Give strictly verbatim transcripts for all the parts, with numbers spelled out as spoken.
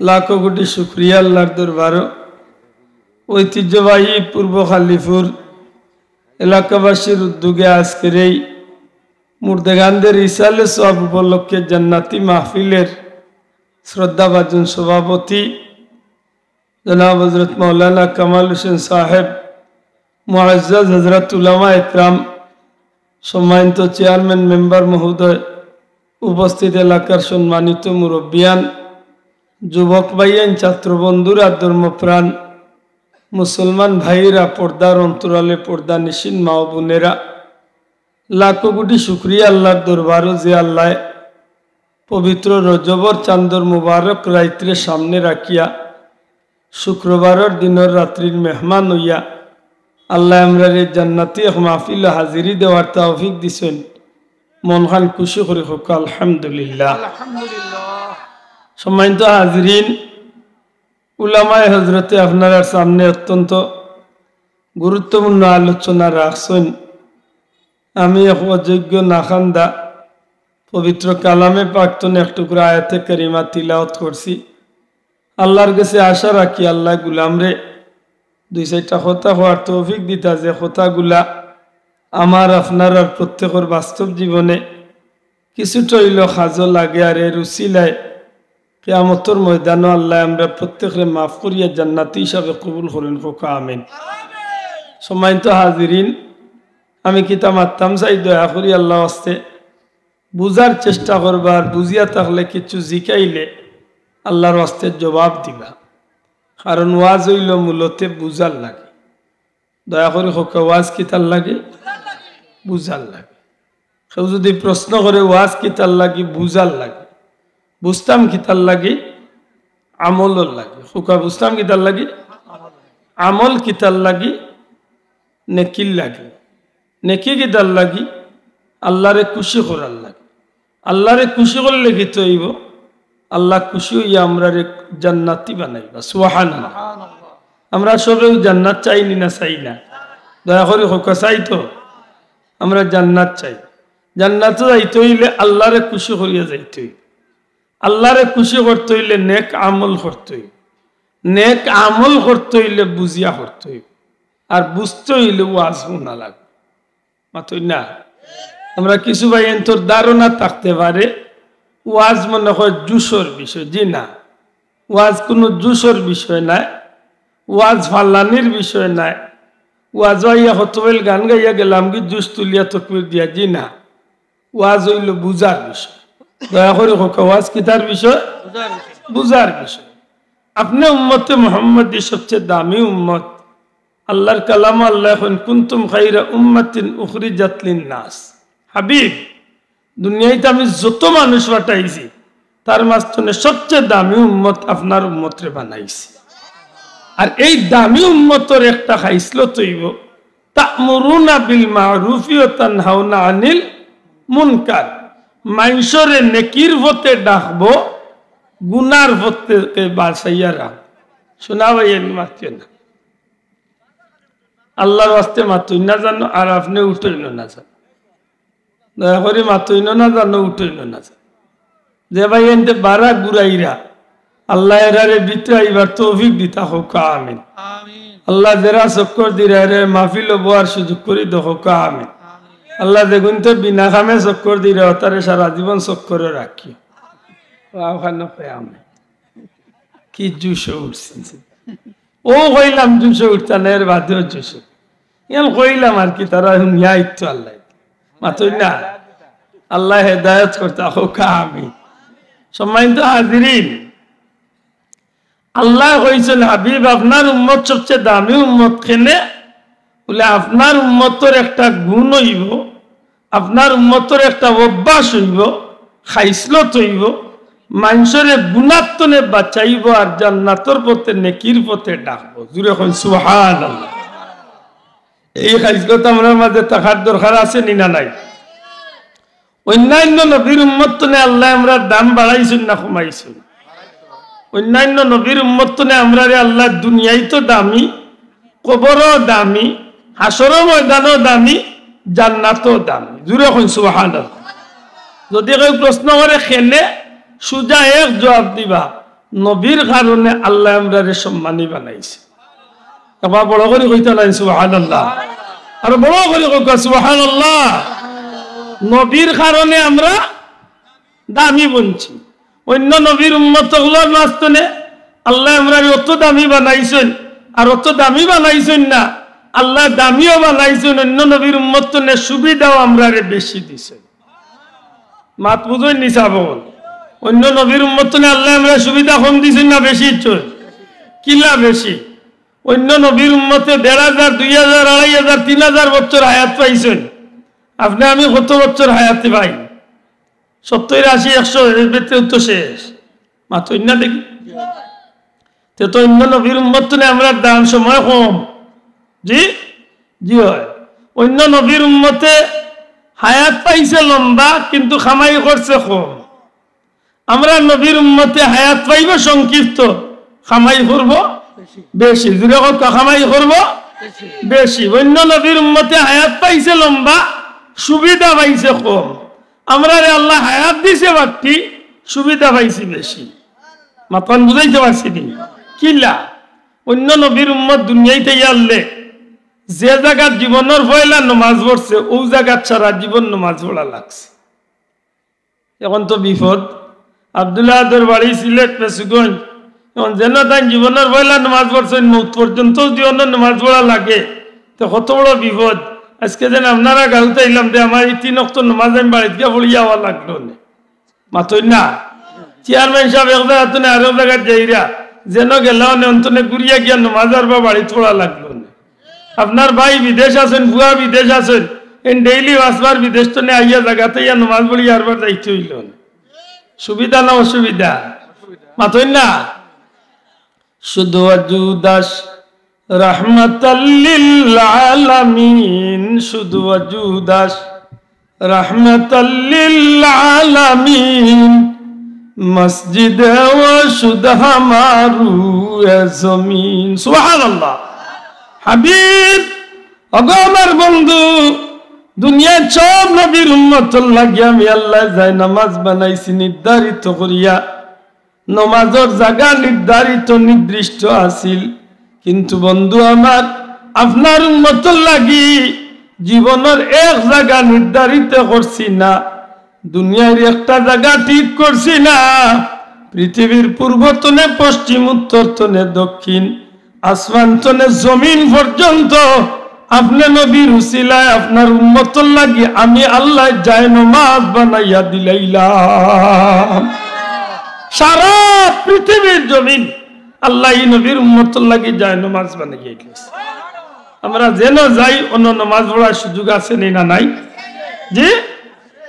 লাখো কোটি শুকরিয়া আল্লাহর দরবারো। ঐতিহ্যবাহী পূর্ব কালিপুর এলাকাবাসীর উদ্যোগে আজকের এই মুর্দেগানদের ইসালে সওয়াব উপলক্ষে জান্নাতি মাহফিলের শ্রদ্ধাভাজন সভাপতি জনাব হযরত মাওলানা কামাল হোসেন সাহেব, মুআজ্জাজ হযরত উলামা একরাম, সম্মানিত চেয়ারম্যান মেম্বার মহোদয়, উপস্থিত এলাকার সম্মানিত মুরব্বিয়ান, যুবক ভাইয়াইন, ছাত্র বন্ধুরা, ধর্মপ্রাণ মুসলমান ভাইরা, পর্দার অন্তরালে পর্দানিশীন মা ও বোনেরা, লাখো কোটি শুকরিয়া আল্লাহর দরবারো যে আল্লায় পবিত্র রজবর চান্দর মুবারক রাইতরে সামনে রাখিয়া শুক্রবারর দিনর রাত্রির মেহমান অইয়া আল্লায় আমরারে জান্নাতি এক মাহফিলো হাজিরি দেওয়ার তৌফিক দিছইন। মনখান খুশি করি কউক্কা আলহামদুলিল্লাহ। আলহামদুলিল্লাহ। সম্মানিত হাজিরিন, উলামায়ে হযরতে আপনারার সামনে অত্যন্ত গুরুত্বপূর্ণ আলোচনা রাখছইন। আমি এক অযোগ্য নাখান্দা পবিত্র কালামে পাক তনে এক টুকরা আয়াতে কারিমা তিলাওয়াত করছি। আল্লাহর গেছে আশা রাখি আল্লায় গুলামরে দুই চাইরটা কথা কওয়ার তৌফিক দিতা, যে কথাগুলা আমার আপনারার প্রত্যেকর বাস্তব জীবনে কিছুটা অইলেও কাজো লাগে, আর এর উসিলায় কিয়ামতর ময়দানো আল্লায় আমরা প্রত্যেকরে মাফ করিয়া জান্নাতি হিসাবে কবুল করইন, কউক্কা আমিন। সম্মানিত হাজিরিন, আমি কিতা মাততাম চাই, দয়া করি আল্লাহর ওয়াস্তে বুঝার চেষ্টা করবা, আর বুঝিয়া থাকলে কিছু জিকাইলে আল্লাহর ওয়াস্তে জবাব দিবা, কারণ ওয়াজ অইলো মূলতে বুঝার লাগি। দয়া করি কউক্কা, ওয়াজ কিতার লাগি? বুঝার লাগি। কেউ যুদি প্রশ্ন করে, "ওয়াজ কিতার লাগি?" বুঝার লাগি। বুঝতাম কিতার লাগি? আমলর লাগি। কউক্কা, বুঝতাম কিতার লাগি? আমল কিতার লাগি? নেকির লাগি। নেকি কিতার লাগি? আল্লাহরে খুশি করার লাগি। আল্লাহরে খুশি করলে কিতা অইবো? আল্লাহ খুশি অইয়া আমরারে জান্নাতি বানাইবা। সুবহানাল্লাহ। আমরা সবেউ জান্নাত চাইনি না চাই না? দয়া করি কউক্কা, চাই তো? আমরা জান্নাত চাই। জান্নাতো যাইতে অইলে আল্লাহরে খুশি করিয়া যাইতে অইবো। আল্লাহরে খুশি করতে অইলে নেক আমল করতে অইবো। নেক আমল করতে অইলে বুঝিয়া করতে অইবো। আর বুঝতে অইলে ওয়াজ হুনা লাগবো। মাতইন না? আমরা কিছু ভাইয়াইন্তর ধারণা থাকতে পারে, ওয়াজ মনে হয় জুশর বিষয়। জি না, ওয়াজ কুনু জুশর বিষয় নায়, ওয়াজ ফালানির বিষয় নায়। ওয়াজো আইয়া কতবেল গান গাইয়া গেলামগি জুশ তুলিয়া তকবির দিয়া, জি না, ওয়াজ অইলো বুঝার বিষয়। দয়া করি কউক্কা, ওয়াজ কিতার বিষয়? বুঝার বিষয়। বুঝার বিষয়। আপনে উম্মতে মুহাম্মদী সবচেয়ে দামি উম্মত। আল্লাহর কালামো আল্লায় কইন, "কুনতুম খাইরা উম্মাতিন উখরিজাত লিন-নাস।" হাবিব, দুনিয়াইত আমি যত মানুষ পাঠাইছি, তার মাঝখানে সবচেয়ে দামি উম্মত আপনার উম্মতরে বানাইছি। আর এই দামি উম্মতর একটা খাইসলত অইবো, "তা'মুরুনা বিল মা'রুফি ওয়া তানহাউনা আনিল মুনকার।" মানষরে নেকির পথে ডাকবো, গুনার পথ থেকে বাঁচাইয়া রাখবো। শোনা ভাই, এমনি মাতিও না। আল্লাহর ওয়াস্তে মাতইন না জানো, আর আপনে উঠইন না জানো। দয়া করি মাতইন না জানো, উঠইন না জানো। যে ভাইয়াইন্তে বারা ঘুরাইরা, আল্লায় এরারে ভিতরে আইবার তৌফিক দিতা কউক্কা আমিন। আমিন। আল্লায় যেরা চক্কর দিরা, এরারে মাহফিলো বওয়ার সুযোগ করি দেও কউক্কা আমিন। আমিন। আল্লায় যেগুইন্তে বিনা কামে চক্কর দিরা, অতারে সারা জীবন চক্করো রাখিও। ওয়াও খানো কই আমি। কি জুশো উঠছে। অউ কইলাম জুশো উঠতা না, এর বাদেও জুশো। ইয়ান কইলাম আর কি, তারা হুনিয়া আইতো আল্লায়। মাতইন না। আল্লায় হেদায়েত করতা কউক্কা আমিন। সম্মানিত হাজিরিন, আল্লায় কইছইন, "হাবিব, আপনার উম্মত সবচেয়ে দামি উম্মত কেনে?" বলে, "আপনার উম্মতর একটা গুণ অইবো, আপনার উম্মতর একটা অভ্যাস অইবো, খাইসলত অইবো, মানষরে গুনার তনে বাঁচাইবো আর জান্নাতর পথে, নেকির পথে ডাকবো।" জুরে কইন, "সুবহানাল্লাহ।" এই খাইসলত আমরার মাঝে থাকার দরকার আছে নি না নাই? অইন্যাইন্য নবীর উম্মত তনে আল্লায় আমরার দাম বাড়াইছইন না কমাইছইন? অইন্যাইন্য নবীর উম্মত তনে আমরারে আল্লায় দুনিয়াইতো দামি, কবরো দামি, হাশরো ময়দানো দামি, জান্নাতো দামি। জুরে কইন সুবহানাল্লাহ। যুদি কেউ প্রশ্ন করে কেনে, সুজা এক জুয়াব দিবা, নবীর কারণে আল্লায় আমরারে সম্মানী বানাইছে। একবার বড় করি কইতা নাইন সুবহানাল্লাহ, আর বড় করি কউক্কা সুবহানাল্লাহ। নবীর কারণে আমরা দামি বনছি। অইন্য নবীর উম্মত অকলর মাঝখানে আল্লায় আমরারে অত দামি বানাইছইন, আর অত দামি বানাইছইন না, আল্লায় দামিও বানাইছইন, অইন্য নবীর উম্মত থনে সুবিধাও আমরারে বেশি দিছইন। মাত বুঝইন নি সাব অকল? অইন্য নবীর উম্মত থনে আল্লায় আমরারে সুবিধা কম দিছইন না বেশি দিছইন? কিলা বেশি? অইন্য নবীর উম্মতে দেড় হাজার, দুই হাজার, আড়াই হাজার, তিন হাজার বছর হায়াত পাইছইন। আপনে আমি কত বছর হায়াতে পাই? সত্তইর, আশি, একশো, এর ভিতরে তো শেষ। মাতইন না দেখি। তে তো অইন্য নবীর উম্মত থনে আমরার দাম সময় কম। জি, জি অয়। অইন্য নবীর উম্মতে হায়াত পাইছে লম্বা, কিন্তু কামাই করছে কম। আমরার নবীর উম্মতে হায়াত পাইবো সংক্ষিপ্ত, কামাই করবো বেশি। জুরে কউক্কা, কামাই করবো বেশি। অইন্য নবীর উম্মতে হায়াত পাইছে লম্বা, সুবিধা পাইছে কম। আমরারে আল্লায় হায়াত দিছে বাট্টি, সুবিধা পাইছি বেশি। মাতখান বুঝাইতে পারছি নি? কিলা? অইন্য নবীর উম্মত দুনিয়াইত আইয়া আরলে যে জাগাত জীবনর পয়লা নমাজ পড়ছে, অউ জাগাত সারা জীবন নমাজ পড়া লাগছে। এখন তো বিপদ। আব্দুল আহাদর বাড়ি সিলেট ফেঞ্চুগঞ্জ। এখন যেন তাইন জীবনর পয়লা নমাজ পড়ছইন, মউত পর্যন্ত জীবনর নমাজ পড়া লাগে, তে কত বড় বিপদ। আইজকে যেন আপনারার গাউত আইলাম, তে আমার ই তিন অক্ত নমাজ আমি বাড়িত গিয়া পড়িয়া আওয়া লাগলো নে। মাতইন না। চেয়ারম্যান সাব এক জাগা থনে আরক জাগাত যাইরা, যেন গেলা অনে অন থনে ঘুরিয়া গিয়া নমাজ আরবার বাড়িত পড়া লাগলো নে। আপনার ভাই বিদেশ আছইন, ফুয়া বিদেশ আছইন, এইন ডেইলি পাঁচবার বিদেশ থনে আইয়া জাগাত আইয়া নমাজ পড়িয়া আরবার যাইতে অইলো নে। সুবিধা না অসুবিধা? মাতইন না। শুধু অজু দাস রহমাতাল লিল আলামিন, শুধু অজু দাস রহমাতাল লিল আলামিন, মসজিদে ও শুধু হামারু এ জমিন। সুবহানাল্লাহ। হাবিব, ওগো আমার বন্ধু, দুনিয়ার সব নবীর উম্মতর লাগি আমি আল্লায় জায়নামাজ বানাইছি নির্ধারিত করিয়া। নমাজর জাগা নির্ধারিত নির্দিষ্ট আছিল, কিন্তু বন্ধু আমার, আপনার উম্মতর লাগি জীবনর এক জাগা নির্ধারিত করছি না, দুনিয়ার একটা জাগা ঠিক করছি না। পৃথিবীর পূর্ব তনে পশ্চিম, উত্তর তনে দক্ষিণ, আসমান তনে জমিন পর্যন্ত আপনে নবীর উসিলায় আপনার উম্মতর লাগি আমি আল্লায় জায়নামাজ বানাইয়া দিলাইলাম। সারা পৃথিবীর জমিন আল্লায় ই নবীর উম্মতর লাগি জায়নামাজ বানাইয়া দিলাইছে। আমরা যেন যাই, অনো নমাজ পড়ার সুযোগ আছে নি না নাই? জি,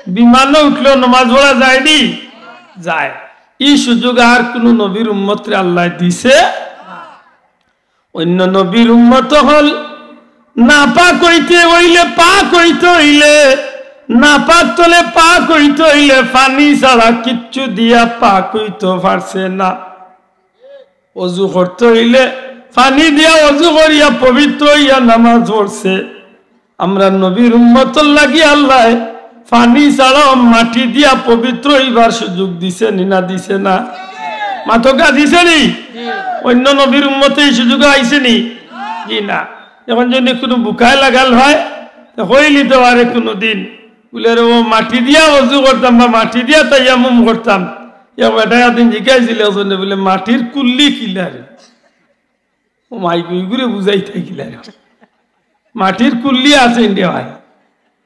বিমানো উঠলেও নমাজ পড়া যায় নি? যায়। ই সুযোগ আর কুনু নবীর উম্মতরে আল্লায় দিছে? অইন্য নবীর উম্মত অকল নাপাক অইতে অইলে, পাক অইতে অইলে, নাপাক তনে পাক অইতে অইলে পানি ছাড়া কিচ্ছু দিয়া পাক অইতো পারছে না। অজু করতে অইলে পানি দিয়া অজু করিয়া পবিত্র অইয়া নমাজ পড়ছে। আমরা নবীর উম্মতর লাগি আল্লায় পানি ছাড়াও মাটি দিয়া পবিত্র অইবার সুযোগ দিছে নি না দিছে না? মাতকা দিছে নি? অইন্য নবীর উম্মতে ই সুযোগ আইছে নি? জি না। এখন যদি কুনু বুকায় লাগাল হয়, তে কইলি তো আরে কুনু দিন বুলে, "রে ও মাটি দিয়া অজু করতাম বা মাটি দিয়া তায়াম্মুম করতাম।" এক বেটায় একদিন জিকাইছিল একজনে বুলে, "মাটির কুল্লি কিলা রে?" ও মাই গো, ইগুরে বুঝাইতা কিলা রে? মাটির কুল্লি আছে ইন্ডিয়া ভাই।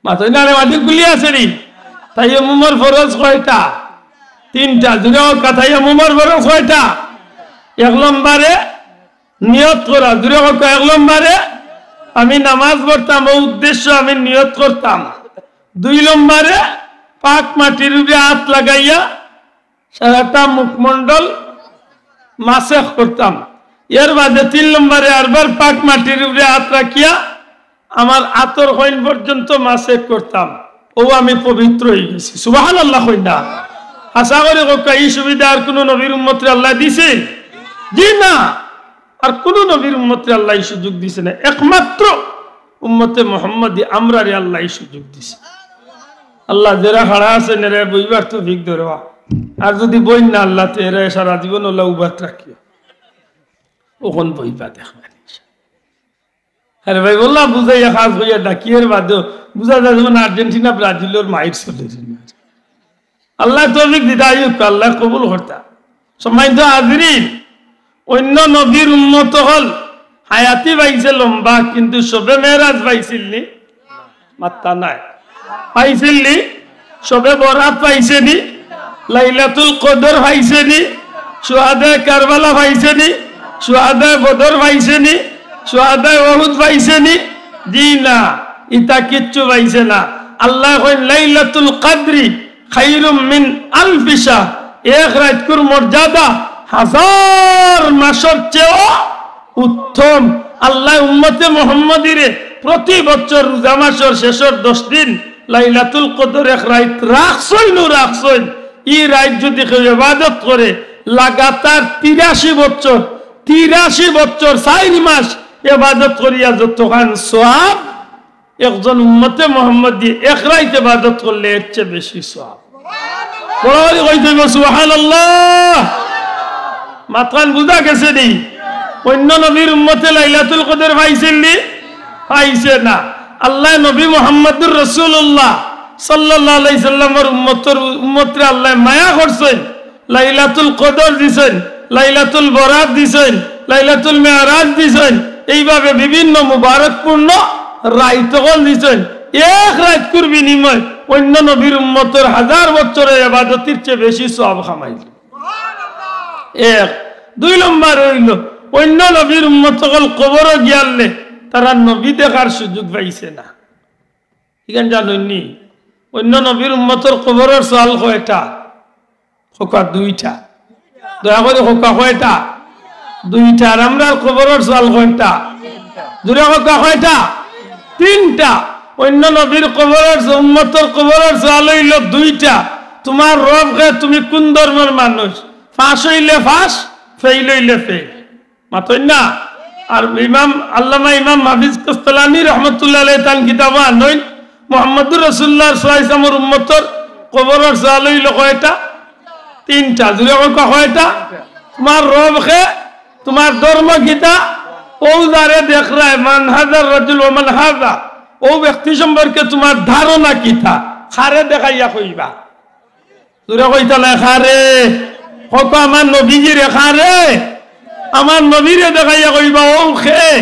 মাতইন না রে, মাটির কুল্লি আছে নি? তায়াম্মুমর ফরজ কয়টা? তিনটা। জুরে কউক্কা, তায়াম্মুমর ফরজ কয়টা? এক নম্বরে নিয়ত করা। জুরে কউক্কা, এক নম্বরে আমি নমাজ পড়তাম, অউ উদ্দেশ্য আমি নিয়ত করতাম। দুই নম্বরে পাক মাটির উপরে আত লাগাইয়া সারাটা মুখমণ্ডল মাসেহ করতাম। এর বাদে তিন নম্বরে আরবার পাক মাটির উপরে আত রাখিয়া আমার আতর কইন পর্যন্ত মাসেহ করতাম। অউ আমি পবিত্র অইগেছি। সুবহানাল্লাহ কইন না। আশা করি কউক্কা, ই সুবিধা আর কুনু নবীর উম্মতরে আল্লায় দিছে? জি না। আর কুনু নবীর উম্মতরে আল্লায় ই সুযোগ দিছে না, একমাত্র উম্মতে মুহাম্মদী আমরারে আল্লায় ই সুযোগ দিছে। আল্লাহ, যেরা খাড়া আছইন, এরারে বইবার তৌফিক দেও রে বা। আর যুদি বইন না আল্লাহ, তে এরা সারা জীবন অলা উবাত রাখিও। অখন বইবা দেখবা। আরে ভাই, বললা বুঝাইয়া কাজ কইয়া ডাকি, এর বাদেও বুঝা যায় যেমন আর্জেন্টিনা ব্রাজিলর মাইর চলে। আল্লাহ তৌফিক দিতা আইউক, আল্লাহ কবুল করতা। সম্মানিত হাজিরিন, অন্য নবীর উম্মত অকল হায়াতি পাইছে লম্বা, কিন্তু শবে মেরাজ পাইছিল নি? মাত্তা নাই। পাইছিল নি? শবে বরাত পাইছে নি? লাইলাতুল কদর পাইছে নি? শুহাদায়ে কারবালা পাইছে নি? শুহাদায়ে বদর পাইছে নি? শুহাদায়ে উহুদ পাইছে নি? জি না, ইতা কিচ্ছু পাইছে না। আল্লায় কইন, "লাইলাতুল কদরি খাইরুম মিন আলফি শাহর।" এক রাইতকুর মর্যাদা হাজার মাসর চেয়েও উত্তম। আল্লায় উম্মতে মুহাম্মদীরে প্রতি বছর রোজা মাসর শেষর দশ দিন লাইলাতুল কদর এক রাইত রাখছইন ও রাখছইন। ই রাইত যুদি কেউ ইবাদত করে, লাগাতার তিরাশি বছর, তিরাশি বছর চাইর মাস ইবাদত করিয়া যতখান সওয়াব, একজন উম্মতে মুহাম্মদী এক রাইত ইবাদত করলে এর চেয়ে বেশি সওয়াব। বড় করি কইতে অইবো, সুবহানাল্লাহ। মাতখান বুঝা গেছে নি? অন্য নবীর উম্মতে লাইলাতুল কদর পাইছিল নি? পাইছে না। আল্লায় নবী মুহাম্মদুর রাসূলুল্লাহ সাল্লাল্লাহু আলাইহি সাল্লামর উম্মতর, উম্মতরে আল্লায় মায়া করছইন, লাইলাতুল কদর দিছইন, লাইলাতুল বরাত দিছইন, লাইলাতুল মেরাজ দিছইন, এইভাবে বিভিন্ন মুবারকপূর্ণ রাইত অকল দিছইন। এক রাইতকুর বিনিময়ে অন্য নবীর উম্মতর হাজার বছরের ইবাদতির চেয়ে বেশি সওয়াব কামাইল। এক। দুই নম্বর অইলো, অন্য নবীর উম্মত অকল কবরো গিয়ারলে তারা নবী দেখার সুযোগ পাইছে না। ইখান জানইন নি? অন্য নবীর উম্মতর কবরর সওয়াল কয়টা? কউক্কা দুইটা। দয়া করি কউক্কা কয়টা? দুইটা। আর আমরার কবরর সওয়াল কয়টা? জুরে কউক্কা কয়টা? তিনটা। অন্য নবীর কবরর, উম্মতর কবরর সওয়াল অইলো দুইটা। তুমার রব কে, তুমি কুন ধর্মর মানুষ? পাশ অইলে পাশ, ফেইল অইলে ফেইল। মাতইন না? আর ইমাম, আল্লামা ইমাম হাফিজ কাস্তালানি রহমতুল্লাহ আলাইহি তান কিতাবো আনইন, মুহাম্মদুর রাসূলুল্লাহ সাল্লাল্লাহু আলাইহি ওয়াসাল্লামর উম্মতর কবরর সওয়াল অইলো কয়টা? তিনটা। জুরে কউক্কা কয়টা? তুমার রব কে, তুমার ধর্ম কিতা? অউ যারে দেখরায়, মান হাজার রাজুল ওয়া মান হাজা, অউ ব্যক্তি সম্পর্কে তুমার ধারণা কিতা? কারে দেখাইয়া কইবা? জুরে কইতা নায়, কারে? কউক্কা আমার নবীজিরে। কারে? আমার নবীরে দেখাইয়া কইবা, অউ কে।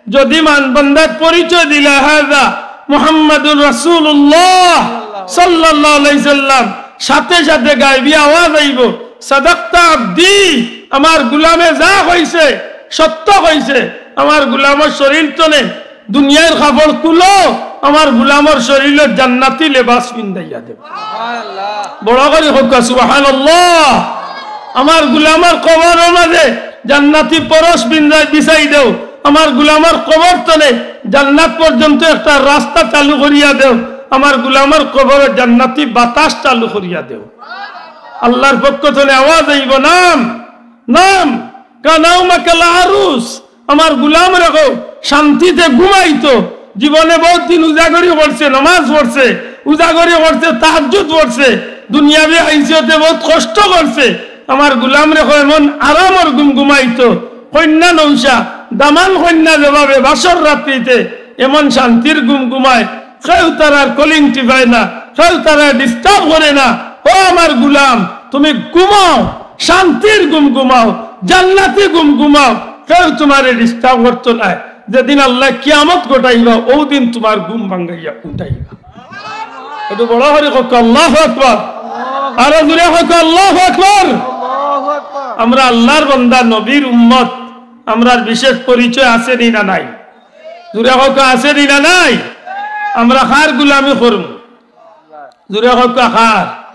যুদি মান বান্দাত পরিচয় দিলা, হাজা মুহাম্মাদুর রাসূলুল্লাহ সাল্লাল্লাহু আলাইহি সাল্লাম, সাথে সাথে গায়বী আওয়াজ আইবো, "সাদাক্তা আবদি, আমার গুলামে যা কইছে, সত্য কইছে।" আমার গুলামর শরীর তনে দুনিয়ার কাপড় খুলো, আমার গুলামর শরীরো জান্নাতি লেবাস পিন্দাইয়া দেও। বড় করি কউক্কা সুবহানাল্লাহ। আমার গুলামর কবরর মাঝে জান্নাতি পরশ পিন্দাই বিছাই দেও। আমার গুলামর কবর তনে জান্নাত পর্যন্ত একটা রাস্তা চালু করিয়া দেও। আমার গুলামর কবরো জান্নাতি বাতাস চালু করিয়া দেও। আল্লাহর পক্ষ তনে আওয়াজ আইবো, নাম, নাম, কানাউমা কাল আরুস। আমার গুলামরে কও, শান্তিতে ঘুমাইতো। জীবনে বউত দিন উজাগরি করছে, নামাজ পড়ছে, উজাগরি করছে, তাহাজ্জুদ পড়ছে, দুনিয়াবি হাইসিয়তে বউত কষ্ট করছে। আমার গুলামরে কও, এমন আরামর ঘুম ঘুমাইতো। কইন্না নওশা, দামান কইন্না যেভাবে বাসর রাত্রিতে এমন শান্তির ঘুম ঘুমায়, কেউ তারার কলিং টিপায় না, কেউ তারার disturb করে না। ও আমার গুলাম, তুমি ঘুমাও, শান্তির ঘুম ঘুমাও, জান্নাতি ঘুম ঘুমাও, কেউ তুমারে disturb করতো নায়। যেদিন আল্লায় কিয়ামত ঘটাইবা, অউ দিন তুমার ঘুম ভাঙ্গাইয়া উঠাইবা। একটু বড় করি কউক্কা, আল্লাহু আকবার। আরো জুরে কউক্কা, আল্লাহু আকবার। আমরা আল্লাহর বান্দা, নবীর উম্মত, আমরার বিশেষ পরিচয় আছে নি না নাই? জুরে কউক্কা, আছে নি না নাই? আমরা কার গুলামি করমু? জুরে কউক্কা, কার?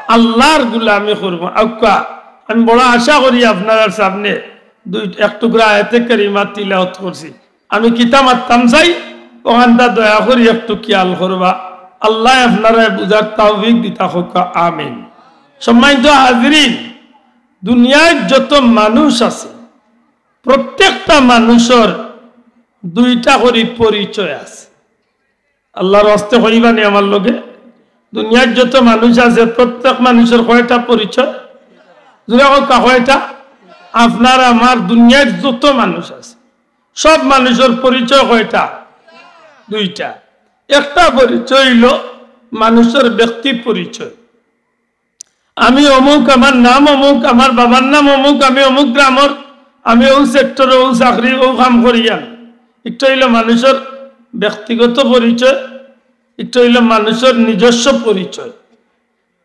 আল্লাহর গুলামি করমু। আউক্কা, আমি বড় আশা করি আপনারার সামনে দুই, এক টুকরা আয়াতে কারিমা তিলাওয়াত করছি। আমি কিতা মাততাম চাই, অখানটা দয়া করি একটু খিয়াল করবা। আল্লায় আপনারারে বুঝার তৌফিক দিতা কউক্কা, আমিন। সম্মানিত হাজিরিন, দুনিয়ার যত মানুষ আছে, প্রত্যেকটা মানুষর দুইটা করি পরিচয় আছে। আল্লাহর ওয়াস্তে কইবা নি আমার লগে? দুনিয়ার যত মানুষ আছে, প্রত্যেক মানুষর কয়টা পরিচয়? জোরে কউক্কা, কয়টা? আপনার আমার দুনিয়ার যত মানুষ আছে, সব মানুষর পরিচয় কয়টা? দুইটা। একটা পরিচয় অইলো মানুষর ব্যক্তি পরিচয়। আমি অমুক, আমার নাম অমুক, আমার বাবার নাম অমুক, আমি অমুক গ্রামর, আমি অউ সেক্টরো অউ চাকরি, অউ কাম করিয়ার। একটা অইলো মানুষর ব্যক্তিগত পরিচয়, একটা অইলো মানুষর নিজস্ব পরিচয়।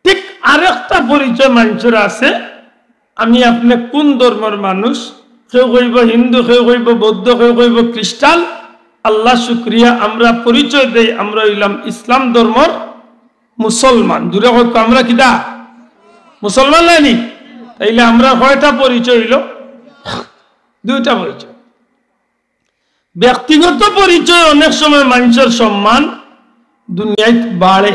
ঠিক আরেকটা পরিচয় মানষর আছে, আমি আপনে কুন ধর্মর মানুষ, কেউ কইবো হিন্দু, কেউ কইবো বৌদ্ধ, কেউ কইবো খ্রিস্টান। আল্লাহ শুক্রিয়া, আমরা পরিচয় দেই, আমরা অইলাম ইসলাম ধর্মর মুসলমান। জোরে কউক্কা, আমরা কিতা? মুসলমান নায়নি? তাইলে আমরা কয়টা পরিচয় অইলো? দুইটা পরিচয়। ব্যক্তিগত পরিচয় অনেক সময় মানষর সম্মান দুনিয়াত বাড়ে,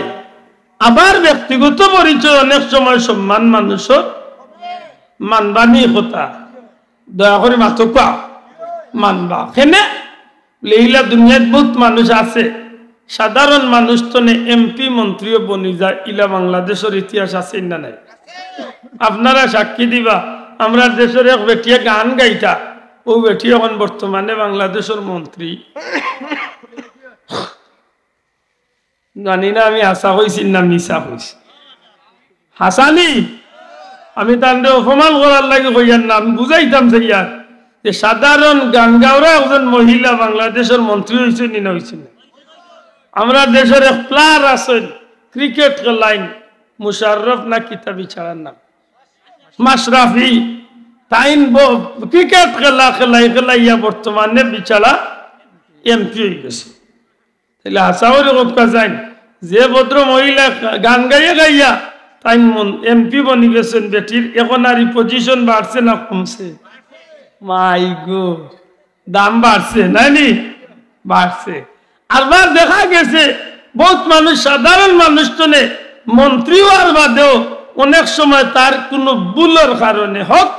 আবার ব্যক্তিগত পরিচয় অনেক সময় সম্মান মানষর মানবানি কথা। দয়া করি মাতউক্কা, মানবা। কেনে? লেইলা দুনিয়াত বউত মানুষ আছে, সাধারণ মানুষ তনে এমপি মন্ত্রীও বনি যায়, ইলা বাংলাদেশর ইতিহাস আছে না নাই? আপনারা সাক্ষী দিবা, আমরার দেশর এক বেটিয়ে গান গাইতা, অউ বেটি অখন বর্তমানে বাংলাদেশর মন্ত্রী। জানি না আমি হাছা কইছি না মিছা কইছি। হাছানি? আমি তানরে অপমান করার লাগি কইয়ার না, আমি বুঝাইতাম চাইয়ার যে সাধারণ গান গাওরা একজন মহিলা বাংলাদেশর মন্ত্রী অইছইন নি না অইছইন না? আমরার দেশর এক player আছইন, ক্রিকেট খেলাইন, মুশাররফ না কিতা বেচারার নাম, মাশরাফি, তাইন ব-, ক্রিকেট খেলা খেলাই খেলাইয়া বর্তমানে বেচারা এমপি অইগেছে। তাইলে হাছা করি কউক্কা যাইন, যে ভদ্র মহিলা গান গাইয়া গাইয়া তাইন মন-, এমপি বনি গেছইন বেটির, অখন আর ই position বাড়ছে না কমছে? মাই গো, দাম বাড়ছে, নায়নি? বাড়ছে। আরবার দেখা গেছে, বউত মানুষ, সাধারণ মানুষ তনে মন্ত্রী অওয়ার বাদেও অনেক সময় তার কুনু ভুলর কারণে, হক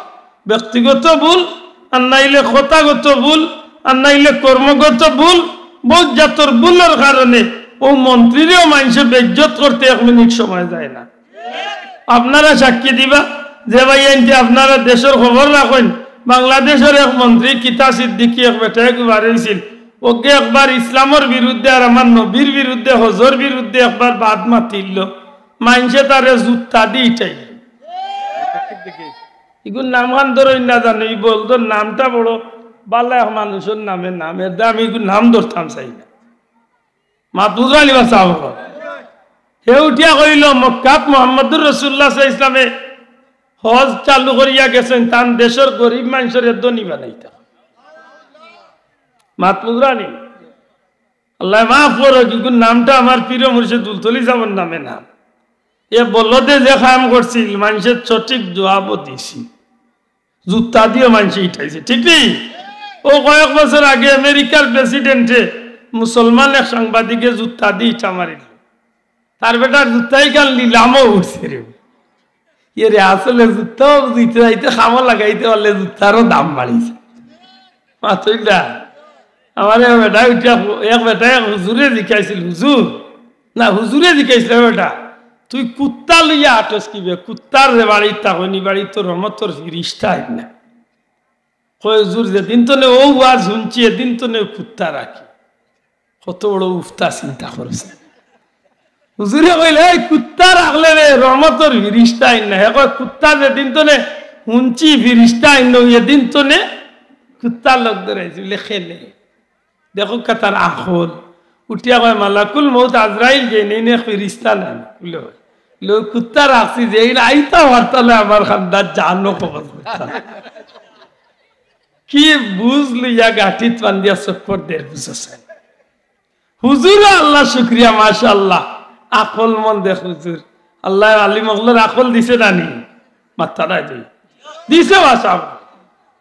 ব্যক্তিগত ভুল, আর নাইলে কথাগত ভুল, আর নাইলে কর্মগত ভুল, বউত জাতর ভুলর কারণে অউ মন্ত্রীরেও মানষে বেইজ্জত করতে এক মিনিট সময় যায় না। আপনারা সাক্ষী দিবা, যে ভাইয়াইন্তে আপনারা দেশর খবর রাখইন, বাংলাদেশর এক মন্ত্রী কিতা সিদ্দিকী এক বেটায় বার অইছিল, অগে একবার ইসলামর বিরুদ্ধে আর আমার নবীর বিরুদ্ধে, হজর বিরুদ্ধে একবার বাদ মাতিল, মানষে তারে জুতা দি ইটাইল। ইগুর নাম খান ধরইন না জানো, ই বলদর নামটা বড় বালা এক মানুষর নামে নাম, এর দায় আমি ইগুর নাম ধরতাম চাই না। মাত বুঝরা নি বা সাব অকল? হে উঠিয়া কইল, মক্কাত মুহাম্মদুর রাসূলুল্লাহ সাল্লাল্লাহু আলাইহি ওয়াসাল্লামে হজ চালু করিয়া গেছইন, তান দেশর গরিব মানষরে ধনী বানাইতা। মাত বুঝরা নি? আল্লায় মাফ করউক, ইগুর নামটা আমার পীর মুর্শিদ ফুলতলি সাবর নামে নাম। এ বলদে যে কাম করছিল, মানষে সঠিক জুয়াবও দিছিল। জুতা দিও মানষে ইটাইছে, ঠিক নি? অউ কয়েক বছর আগে আমেরিকার প্রেসিডেন্টে মুসলমান এক সাংবাদিকে জুতা দি ইটা মারিল। তার বেটার জুতা ইখান লিলামো উঠছে রে। ইয়ে রে, আসলে জুতাও দিতে যাইতে কামো লাগাইতে পারলে জুতারও দাম বাড়িছে। মাতইন না। আমারে এক বেটায় উঠিয়া, এক বেটায় এক হুজুরে জিকাইছিল, "হুজুর", না, হুজুরে জিকাইছিল, "বেটা, তুই কুত্তা লইয়া আটস কিবে? কুত্তার যে বাড়িত থাকইন, ই বাড়িত তো রহমতর ফিরিস্তা আইন না।" কয়, "হুজুর, যেদিন তনে অউ ওয়াজ হুনছি, এদিন তনে কুত্তা রাখি।" কত বড় উফতা চিন্তা করছে। হুজুরে কইলে, "এই কুত্তা রাখলে রে, রহমতর ফিরিস্তা আইন না।" হে কয়, "কুত্তা যেদিন তনে হুনছি ফিরিস্তা আইন না, এদিন তনে কুত্তার লগ ধরাইছি।" বলে, "কেনে?" দেখউক্কা তার আকল। উঠিয়া কয়, "মালাকুল মউত আজরাইল যে নেই নে ফিরিস্তা না।" বলে, "লো কুত্তা রাখছি যে এই আইতা পারতা না, আমার খান্দাত জানো কবজ করতা।" কি বুঝ লইয়া গাঠিত বান্ধিয়া চক্কর দের বুঝছেন। হুজুরও আল্লাহ শুক্রিয়া, মাশাআল্লাহ। আকল মন দেখ হুজুর। আল্লায় আলিম অকলর আকল দিছে না নি? মাত্তা নাই দি। দিছে বা সাব।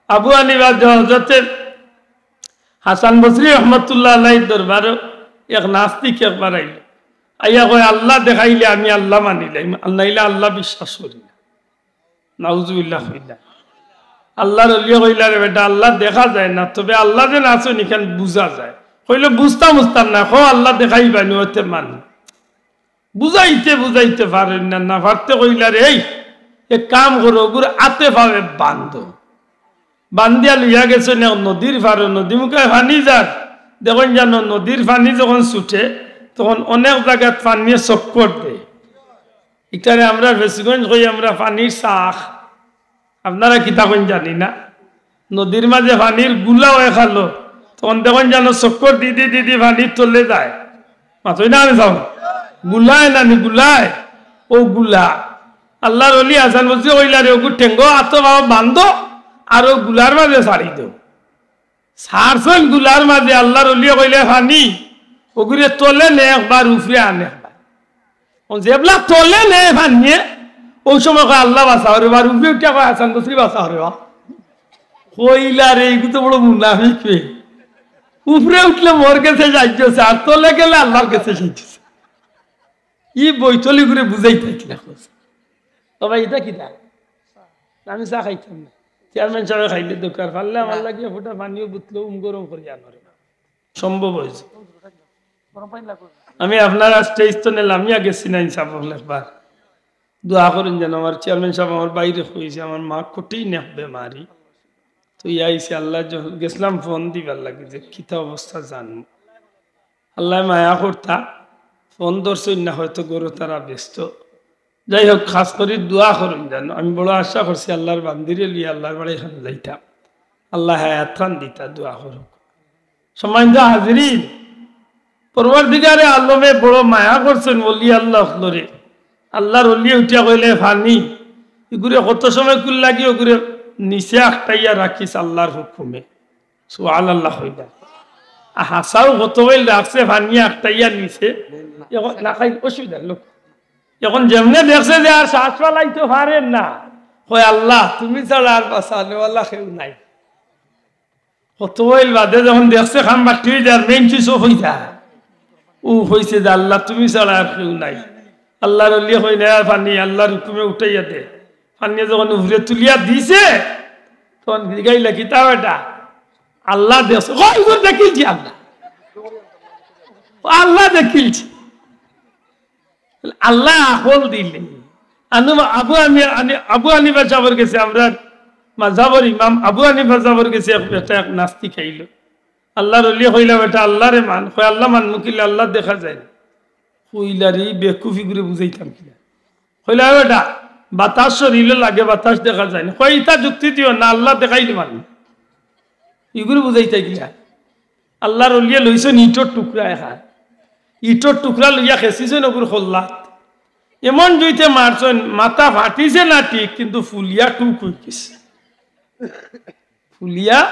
আবু হানিফা জ-, হজরতে হাসান বসরি রহমতুল্লাহ আলাইহির দরবারো এক নাস্তিক একবার আইল। আইয়া কয়, "আল্লাহ দেখাইলে আমি আল্লাহ মানিলাইম, আর নাইলে আল্লাহ বিশ্বাস করি না।" নাউজুবিল্লাহ কইলা। আল্লাহর অলিয়ে কইলা, "রে বেটা, আল্লাহ দেখা যায় না, তবে আল্লাহ যে আছইন ইখান বুঝা যায়।" কইল, "বুঝতাম, বুঝতাম না, কও আল্লাহ দেখাইবা নি, অতে মানি।" বুঝাইতে বুঝাইতে পারইন না, না পারতে কইলা রে, "এই এক কাম করো, অগুর আতে পাওয়ে বান্ধো।" বান্ধিয়া লইয়া গেছইন এক নদীর পারো, নদী মুখায় পানি যার। দেখইন জানো, নদীর পানি যখন ছুটে, তখন অনেক জাগাত পানিয়ে চক্কর দেয়। ইটারে আমরা ফেঞ্চুগঞ্জ কই আমরা পানির চাক। আপনারা কিতা কইন জানি না, নদীর মাঝে পানির গুলা অয় খালো, তখন দেখইন জানো চক্কর দি দি দি দি পানির তলে যায়। মাতইন না আমি চাও, গুলায় নানি গুলায়, অউ গুলা। আল্লার অলি হাসান বসরি কইলা রে, অগু ঠেঙ্গো আতো পাওয়ে বান্ধো, আর অউ গুলার মাঝে ছাড়ি দেও। ছাড়ছইন গুলার মাঝে, আল্লার অলিয়ে কইলা, "পানি, অগুরে তলে নে একবার, উপরে আন একবার।" অউ যেবলা তলে নে পানিয়ে, অউ সময় কয়, "আল্লা বাঁচাও রে বা।" উপরে উঠিয়া কয়, "হাসান বসরি বাঁচাও রে বা।" কইলা রে, ইগু তো বড় মুনাফিক বে। উপরে উঠলে মোর গেছে সাইয্য চায়, আর তলে গেলে আল্লার গেছে সাইয্য চায়। ই বৈতল ইগুরে বুঝাইতা কিলা কইছ। ও ভাই, ইটা কিতা? আমি চা খাইতাম না। চেয়ারম্যান সাবে খাইলে দরকার, পারলে আমার লাগি ফুটা পানিও বুতলো উম গরম করি আনো রে। সম্ভব অইছে। আমি আপনারার stage তো নিলাম, ইয়া গেছি না ইনসাফ হকল একবার। দোয়া করইন যেন আমার চেয়ারম্যান সাব আমার বাইরে কইছে, আমার মা কঠিন এক বেমারি। তো ইয়া আইছে, আল্লাহ জ-, গেছিলাম ফোন দিবার লাগি যে কিতা অবস্থা জানমু। আল্লায় মায়া করতা, ফোন ধরছইন না, হয়তো গরু তারা ব্যস্ত। যাই হোক, খাছ করি দোয়া করইন যেন। আমি বড় আশা করছি আল্লার বান্দিরে লইয়া আল্লার বাড়ি খান যাইতাম। আল্লায় হায়াত খান দিতা, দোয়া করউক। সম্মানিত হাজিরিন, পরওয়ারদিগারে আলমে বড় মায়া করছইন অলি আল্লাহ অকলরে। আল্লার অলিয়ে উঠিয়া কইলা, "পানি, ইগুরে কত সময় কুল লাগি অগুরে নিচে আটকাইয়া রাখিস আল্লার হুকুমে।" সুবহানাল্লাহ কইলা। আ, হাছাউ কত অইল রাখছে পানি আটকাইয়া নিচে। অখন না খাইলে অসুবিধা নাই। অখন যেমনে দেখছে যে আর শ্বাস ফালাইতো পারের না, কয়, "আল্লাহ, তুমি ছাড়া আর বাঁচানেওয়ালা কেউ নাই।" কত অইল বাদে যখন দেখছে কাম বাট্টি অই যার, main switch off অই যায়। অউ কইছে যে, "আল্লাহ, তুমি ছাড়া আর কেউ নাই।" আল্লার অলিয়ে কইলা, "আর পানি, আল্লার হুকুমে উঠাইয়া দে।" পানিয়ে যখন উপরে তুলিয়া দিছে, তখন জিগাইলা, "কিতা বেটা?" "আল্লাহ দেখছে।" "কই, তোর দেখিলছি আল্লাহ?" "আল্লাহ দেখিলছি।" আল্লায় আকল দিলে। আনু-, আবু হানি-, আনি-, আবু হানিফা সাবর গেছে, আমরার মাযহাবর ইমাম আবু হানিফা সাবর গেছে এক বেটা এক নাস্তিক আইলো। আল্লার অলিয়ে কইলা, "বেটা, আল্লারে মান।" কয়, "আল্লা মানমু কিলা? আল্লা দেখা যায় না।" কইলা রে, ই বেকুফ ইগুরে বুঝাইতাম কিলা? কইলা, "এ বেটা, বাতাস শরীলো লাগে, বাতাস দেখা যায় না।" কয়, "ইতা যুক্তি দিও না, আল্লা দেখাইলে মানমু।" ইগুরে বুঝাইতা কিলা? আল্লার অলিয়ে লইছইন ইটর টুকরা এখান। ইটর টুকরা লইয়া খেছিছইন অগুর কল্লাত। এমন জুইতে মারছইন, মাথা ফাটিছে না ঠিক, কিন্তু ফুলিয়া টুক অই গেছে। ফুলিয়া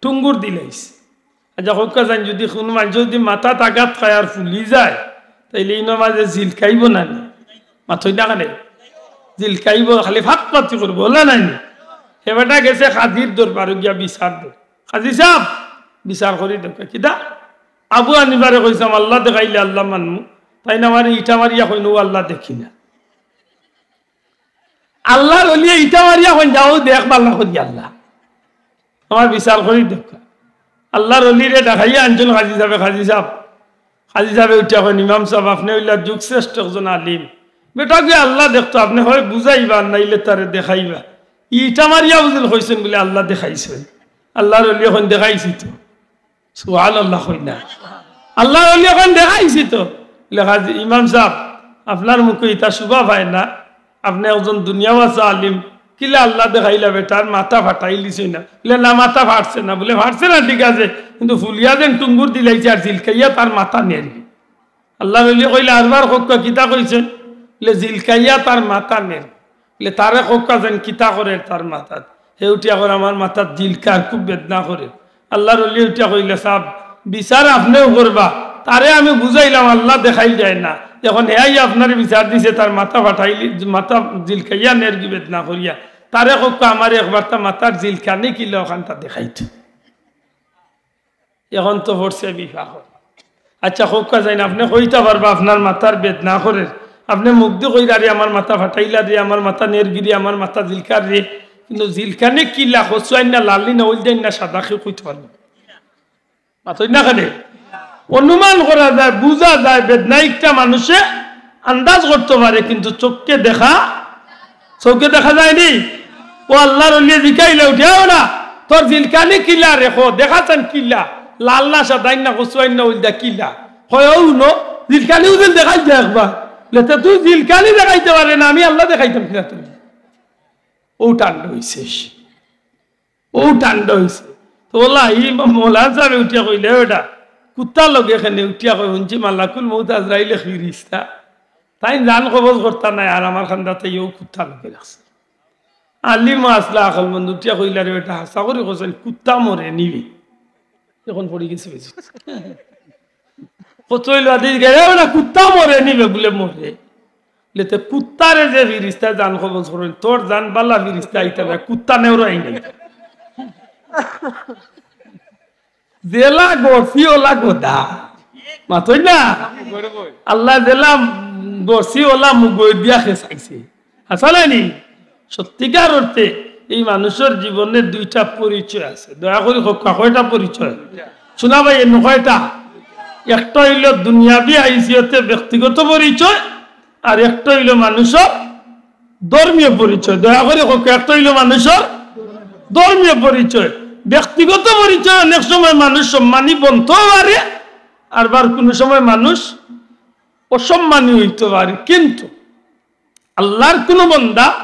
টুঙ্গুর দিলাইছে। আচ্ছা, কউক্কা যাইন, যুদি কুনু মানষর যুদি মাথাত আঘাত খায় আর ফুলি যায়, তাইলে ইনো মাঝে জিলকাইবো না নি? মাতইন না কেনে? জিলকাইবো, খালি ফাত ফাতি করবো, অলা নায় নি? হে বেটা গেছে কাজীর দরবারো গিয়া বিচার দে। "কাজী সাব, বিচার করি দেউক্কা।" "কিতা?" "আবু হানিফারে কইছলাম, আল্লা দেখাইলে আল্লা মানমু। তাইন আমারে ইটা মারিয়া কইন, অউ আল্লা দেখি না।" আল্লার অলিয়ে ইটা মারিয়া কইন, "যাও দেখ বালা করি আল্লা। আমার বিচার করি দেউক্কা।" আল্লার অলিরে ডাকাইয়া আনছইন কাজী সাবে, "কাজী সাব।" কাজী সাবে উঠিয়া কইন, "ইমাম সাব, আপনে অইলা যুগশ্রেষ্ঠ একজন আলিম। বেটাগুয়ে আল্লা দেখতো, আপনে হয় বুঝাইবা, নাইলে তারে দেখাইবা। ইটা মারিয়া বুঝিল কইছইন বুলে আল্লা দেখাইছইন।" আল্লার অলিয়ে কইন, "দেখাইছি তো।" সুবহানাল্লাহ কইন না। আল্লার অলিয়ে কইন, "দেখাইছি তো।" লেখা যে, "ইমাম সাব, আপনার মুখো ইতা শুভা পায় না, আপনে একজন দুনিয়া বাসা আলিম, কিলা আল্লা দেখাইলা বেটার মাথা ফাটাইলিছইন না?" বুলে, "না, মাথা ফাটছে না।" বুলে, "ফাটছে না, ঠিক আছে, কিন্তু ফুলিয়া যেন টুঙ্গুর দিলাইছে আর জিলকাইয়া তার মাথা নেড়ি।" আল্লার অলিয়ে কইলা, "আরবার কউক্কা, কিতা কইছইন?" বুলে, "জিলকাইয়া তার মাথা নেড়ি।" বুলে, "তারে কউক্কা যেন কিতা করের তার মাথাত।" হে উঠিয়া কয়, "আমার মাথাত জিলকার, খুব বেদনা করের।" আল্লার অলিয়ে উঠিয়া কইলা, "সাব, বিচার আপনেউ করবা, তারে আমি বুঝাইলাম আল্লা দেখাইল যায় না, এখন হে আইয়া আপনারে বিচার দিছে, তার মাথা ফাটাইলি, মাথা জিলকাইয়া নেড়গি বেদনা করিয়া, তারে কউক্কা আমারে একবারতা মাথার জিলকানি কিলা অখানতা দেখাইতো।" এখন তো পড়ছে বিপাকো। আচ্ছা, কউক্কা যাইন, আপনে কইতা পারবা আপনার মাথার বেদনা করের, আপনে মুখদি কইরা রে, আমার মাথা ফাটাইলা রে, আমার মাথা নেড়গি রে, আমার মাথা জিলকার রে, কিন্তু জিলকানি কিলা, কচু আইন না, লাল নি না, হলদে আইন না, সাদা, কেউ কইতো পারবা না। মাতইন না কেনে? অনুমান করা যায়, বুঝা যায়, বেদনা একটা মানুষে আন্দাজ করতো পারে, কিন্তু চউখে দেখা, চউখে দেখা যায়নি। ও আল্লার অলিয়ে জিকাইলা উঠিয়া, "ও না, তোর জিলকানি কিলা রে, কো, দেখা চাইন কিলা? লাল না, সাদা না, কচুয়া না, উলদা কিলা?" কয়, "ও হুনো, জিলকানি উদিন দেখাই দে একবার।" বলে, "তে তুই জিলকানি দেখাইতে পারে না, আমি আল্লা দেখাইতাম কিলা তুই?" ও ঠান্ডা হইছে, ও ঠান্ডা হইছে। তো ওলা ই মৌলানা সাহেব উঠিয়া কইলে, "ওটা কুত্তা লগে এখানে উঠিয়া কই, হুনছি মালাকুল মউত আজরাইল এক ফিরিস্তা। তাইন জান কবজ করতা নায়, আর আমার কান্দাত ইও কুত্তা লগে রাখছে।" আলিম আসলা আকলমন্দ উঠিয়া কইলা, "রে বেটা, হাছা করি কইছইন, কুত্তা মরে নিবে।" এখন পড়ি গেছে বেশি। কত হইল আদি গেলে, "ওটা কুত্তা মরে নিবে," বলে মরে। বলে, "তে কুত্তারে যে ফিরিস্তায় জান কবজ করইন, তোর জান বালা ফিরিস্তা আইতা নায়, কুত্তা নেওরাই নাই।" জেলা গড়ছি ওলা গোদা। মাতই না? আল্লায় জেলা গড়ছি ওলা মুগই দিয়া খেসাইছে। হাছা নায়নি? সত্যিকার অর্থে এই মানুষর জীবনে দুইটা পরিচয় আছে। দয়া করি কউক্কা, কয়টা পরিচয়? শুনা ভাই, এমনে কয়টা? একটা হইল দুনিয়াবি হাইসিয়তে ব্যক্তিগত পরিচয়, আর একটা হইল মানুষর ধর্মীয় পরিচয়। দয়া করি কউক্কা, একটা হইল মানুষর ধর্মীয় পরিচয়। ব্যক্তিগত পরিচয় অনেক সময় মানুষ সম্মানী বনতেও পারে, আর বার কোনো সময় মানুষ অসম্মানী হইতে পারে। কিন্তু আল্লার কোনো বন্দা,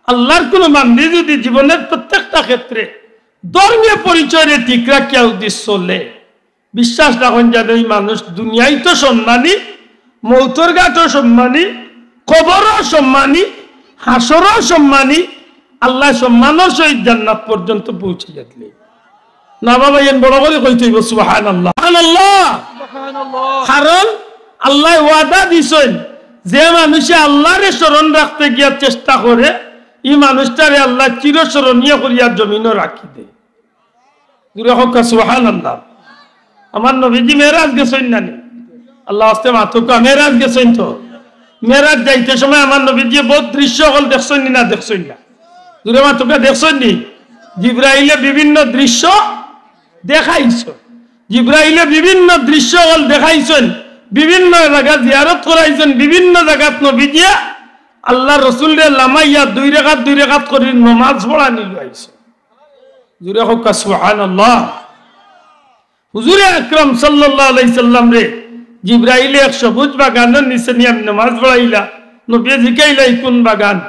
আল্লার কোনো বান্দি যদি জীবনের প্রত্যেকটা ক্ষেত্রে ধর্মীয় পরিচয়রে ঠিক রাখিয়া যদি চলে, বিশ্বাস রাখইন যেন এই মানুষ দুনিয়ায় তো সম্মানী, মউতর ঘাটও সম্মানী, কবরও সম্মানী, হাশরও সম্মানী, আল্লায় সম্মানর সহিত জান্নাত পর্যন্ত পৌঁছাইয়া দিলে। না বাবা, এন বড় করি কইতে অইবো, সুবহানাল্লাহ। সুবহানাল্লাহ। কারণ আল্লায় ওয়াদা দিছইন, যে মানুষে আল্লারে স্মরণ রাখতে গিয়া চেষ্টা করে, ই মানুষটারে আল্লায় চিরস্মরণীয় করিয়া জমিনো রাখি দেয়। জুরে কউক্কা, সুবহানাল্লাহ। আমার নবীজি মেরাজ গেছইন না নি? আল্লার ওয়াস্তে মাতউক্কা, মেরাজ গেছইন তো। মেরাজ যাইতে সময় আমার নবীজি বউত দৃশ্য অকল দেখছইন নি না দেখছইন না? জুরে মাতউক্কা, দেখছইন নি? জিব্রাইলে বিভিন্ন দৃশ্য দেখাইছইন। জিব্রাইলে বিভিন্ন দৃশ্য অকল দেখাইছইন, বিভিন্ন জাগা জিয়ারত করাইছইন, বিভিন্ন জাগাত নবীজিয়ে আল্লার রসুলরে লামাইয়া দুই রেকাত দুই রেকাত করি নমাজ পড়ানি লইয়া আইছইন। জুরে কউক্কা, সুবহানাল্লাহ। হুজুরে আকরাম সাল্লাল্লাহু আলাইহি সাল্লামরে জিব্রাইলে এক সবুজ বাগানর নিচে নিয়া নমাজ পড়াইলা। নবীয়ে জিকাইলা, "ই কুন বাগান?"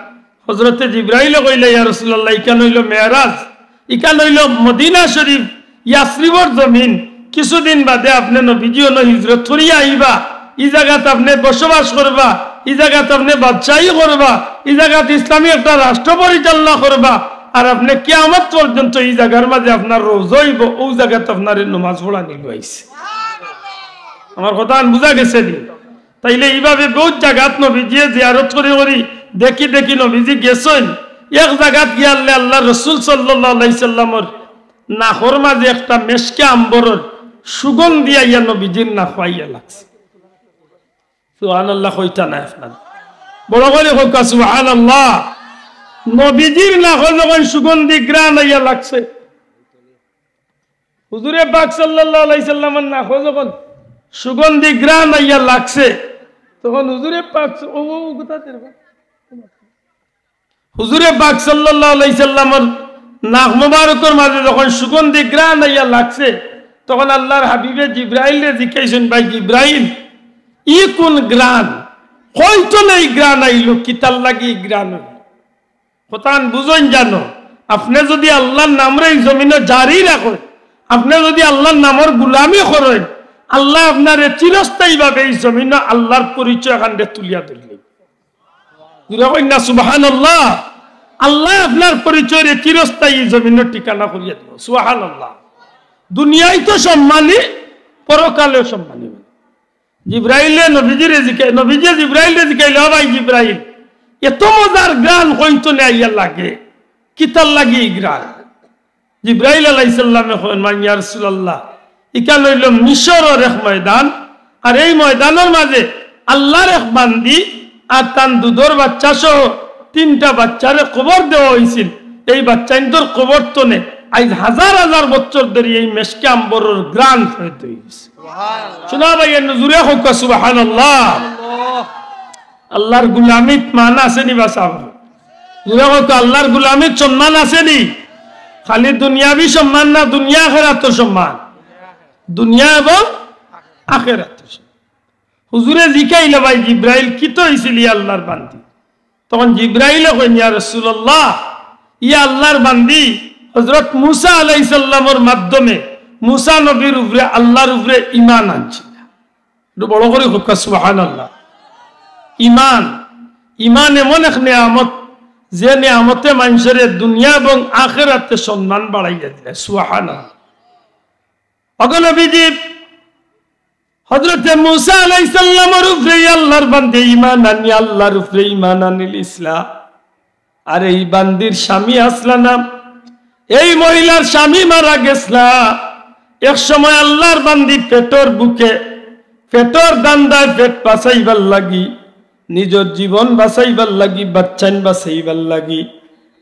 হজরতে জিব্রাইলে কইলা, "ইয়া রাসূলুল্লাহ, ইখান অইলো মেরাজ, ইখান অইলো মদিনা শরীফ, ইয়াসরিবর জমিন। কিছুদিন বাদে আপনে নবীজি অনো হিজরত করিয়া আইবা, ই জাগাত আপনে বসবাস করবা, ই জাগাত আপনে বাদশাহী করবা, ই জাগাত ইসলামী একটা রাষ্ট্র পরিচালনা করবা, আর আপনে কিয়ামত পর্যন্ত ই জাগার মাঝে আপনার রওজা অইবো, অউ জাগাত আপনারে নমাজ পড়ানি লইয়া আইছি।" আমার কথাখান বুঝা গেছে নি? তাইলে ইভাবে বউত জাগাত নবীজিয়ে জিয়ারত করি করি দেখি দেখি নবীজি গেছইন। এক জাগাত গিয়ালে আল্লার রসুল সাল্লাল্লাহু আলাইহি সাল্লামর নাকর মাঝে একটা মেশকে আম্বরর সুগন্ধি আইয়া নবীজির নাকো আইয়া লাগছে। সুবহানাল্লাহ কইতা নায় আপনারা? বড় করি কউক্কা, সুবহানাল্লাহ। নবীজির নাকো যখন সুগন্ধি ঘ্রাণ আইয়া লাগছে, হুজুরে পাক সাল্লাল্লাহু আলাইহি সাল্লামর নাকো যখন সুগন্ধি ঘ্রাণ আইয়া লাগছে, তখন হুজুরে পাক স-, ও, ও, ও, কোথা থেকে? হুজুরে পাক সাল্লাল্লাহু আলাইহি সাল্লামর নাক মোবারকর মাঝে যখন সুগন্ধি ঘ্রাণ আইয়া লাগছে, তখন আল্লার হাবিবে জিব্রাইলরে জিকাইছইন, "ভাই জিব্রাইল, ই কুন ঘ্রাণ? কই তনে ই ঘ্রাণ আইলো, কিতার লাগি ই ঘ্রাণ অইলো?" কথাখান বুঝইন জানো, আপনে যুদি আল্লার নামরে ই জমিনো জারি রাখইন, আপনে যুদি আল্লার নামর গুলামি করইন, আল্লায় আপনারে চিরস্থায়ীভাবে ই জমিনো আল্লার পরিচয়খানরে তুলিয়া ধরলে। জুরে কইন না সুবহানাল্লাহ। আল্লায় আপনার পরিচয়রে চিরস্থায়ী ই জমিনো ঠিকানা করিয়া দিবো। সুবহানাল্লাহ। দুনিয়ায় তো সম্মানী, পরকালেও সম্মানী। জিব্রাইলে নবীজিরে জিকা-, নবীজিয়ে জিব্রাইলরে জিকাইলা, "ও ভাই জিব্রাইল, এত মজার ঘ্রাণ কই তনে আইয়া লাগে, কিতার লাগি ই ঘ্রাণ?" জিব্রাইল আলাইহিস সালামে কইন, "মান ইয়া রাসূলুল্লাহ, ইখান অইলো মিশরর এক ময়দান, আর এই ময়দানর মাঝে আল্লার এক বান্দি আর তান দুধর বাচ্চা সহ তিনটা বাচ্চারে কবর দেওয়া অইছিল। এই বাচ্চাইন্তর কবর তনে আইজ হাজার হাজার বছর ধরি এই মেশকে আম্বরর ঘ্রাণ ফয়েদ অইগেছে।" সুবহানাল্লাহ। শুনা ভাই, এর জুরে কউক্কা সুবহানাল্লাহ। আল্লাহ। আল্লাহর গুলামিত মান আছে নি বা সাব? জোরে কউক্কা, আল্লাহর গুলামিত সম্মান আছে নি? খালি দুনিয়াবি সম্মান না, দুনিয়া আখেরাতর সম্মান? দুনিয়া এবং আখেরাতর সম্মান। হুজুরে জিকাইলা, "ভাই জিব্রাইল, কিতা অইছিল ই আল্লাহর বান্দি?" তখন জিব্রাইলে কইন, "ইয়া রাসূলুল্লাহ, ই আল্লাহর বান্দি হযরত মুসা আলাইহিস সালামর মাধ্যমে মুসা নবীর উপরে, আল্লাহর উপরে ঈমান আনছিল।" একটু বড় করি কউক্কা, সুবহানাল্লাহ। ঈমান, ঈমান এমন এক নিয়ামত, যে নিয়ামতে মানষরে দুনিয়া এবং আখেরাতে সম্মান বাড়াইয়া দিলায়। সুবহানাল্লাহ। ওগো নবীজি, হযরতে মুসা আলাইহিস সালামর উপরে আল্লাহর বান্দি ঈমান আনি, আল্লাহর উপরে ঈমান আনিলিছলা। আর এই বান্দির স্বামী আছলা না, এই মহিলার স্বামী মারা গেছলা। এক সময় আল্লাহর বান্দি পেটর ভুকে, পেটর ধান্দায় পেট বাঁচাইবার লাগি, নিজর জীবন বাঁচাইবার লাগি, বাচ্চাইন বাঁচাইবার লাগি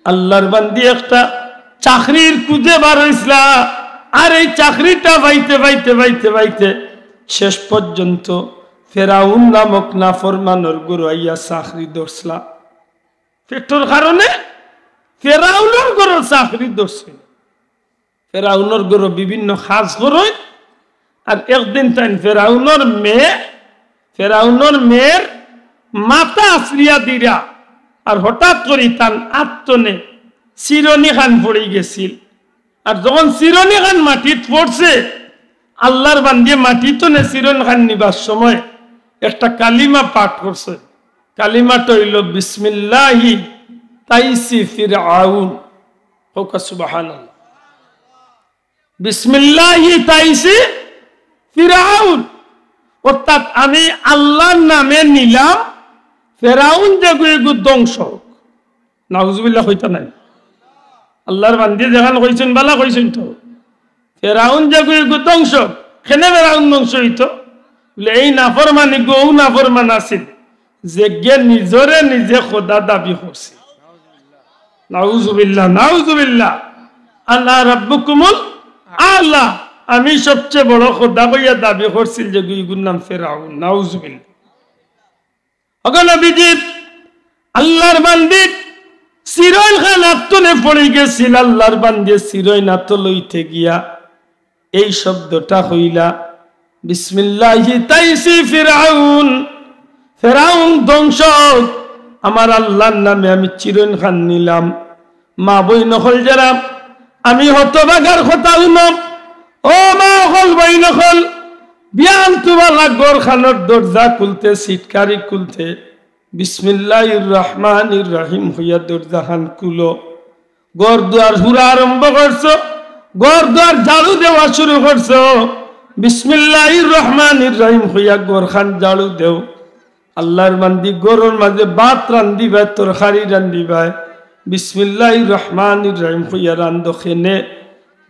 আল্লাহর বান্দি একটা চাকরির খুঁজে বার অইছলা। আর এই চাকরিটা পাইতে, পাইতে, পাইতে, পাইতে শেষ পর্যন্ত ফেরাউন নামক নাফরমানর ঘরো আইয়া চাকরি ধরছলা। পেটর কারণে ফেরাউনর ঘরো চাকরি ধরছে। ফেরাউনর ঘরো বিভিন্ন কাজ করইন। আর একদিন তাইন ফেরাউনর মেয়ে, ফেরাউনর মেয়ের মাথা আছড়িয়া দিরা, আর হঠাৎ করি তান আত তনে চিরনি খান পড়ি গেছিল। আর যখন চিরনি খান মাটিত পড়ছে, আল্লাহর বান্দিয়ে মাটি তনে চিরনি খান নিবার সময় একটা কালিমা পাঠ করছে। কালিমাটা অইলো, "বিসমিল্লাহি তাইসি ফিরআউন।" কউক্কা সুবহানাল্লাহ। "বিসমিল্লাহি তাইসি ফিরআউন", অর্থাৎ আমি আল্লাহর নামে নিলাম ফেরাউন যেগু এগু ধ্বংস অউক। নাউজুবিল্লাহ কইতা নায়? আল্লাহর বান্দি যেখান কইছইন, বালা কইছইন তো। ফেরাউন যেগু এগু ধ্বংস, কেনে ফেরাউন ধ্বংস অইতো? বুলে, এই নাফরমান ইগু অউ নাফরমান আছিল, যেগিয়ে নিজরে নিজে খোদা দাবি করছিল। নাউজুবিল্লাহ, নাউজুবিল্লাহ। "আনা রাব্বুকুমুল আলা", আমি সবচেয়ে বড় খোদা কইয়া দাবি করছিল যেগু, ইগুর নাম ফেরাউন। নাউজুবিল্লাহ। ওগো নবীজি, আল্লাহর বান্দি চিরইন খান আত তনে পড়ি গেছিল, আল্লাহর বান্দি চিরইন আতো লইতে গিয়া এই শব্দটা কইলা, "বিসমিল্লাহি তাইসি ফিরআউন, ফেরাউন ধ্বংস অউক, আমার আল্লাহর নামে আমি চিরইন খান নিলাম।" মা বইন অকল যেরা, আমি হতভাগার কথা হুনো, ও মা অকল, বইন অকল, বিয়ান তুমার ঘর খানর দরজা খুলতে, সিটকারি খুলতে, "বিসমিল্লাহির রহমানির রহিম" কইয়া দরজা খান খুলো। ঘর দুয়ার হুড়া আরম্ভ করছো, ঘর দুয়ার ঝাড়ু দেওয়া শুরু করছো, "বিসমিল্লাহির রহমানির রহিম" কইয়া ঘর খান ঝাড়ু দেও। আল্লাহর বান্দি ঘরর মাঝে ভাত রান্ধিবায়, তরকারি রান্ধিবায়, "বিসমিল্লাহির রহমানির রহিম" কইয়া রান্ধো। কেনে?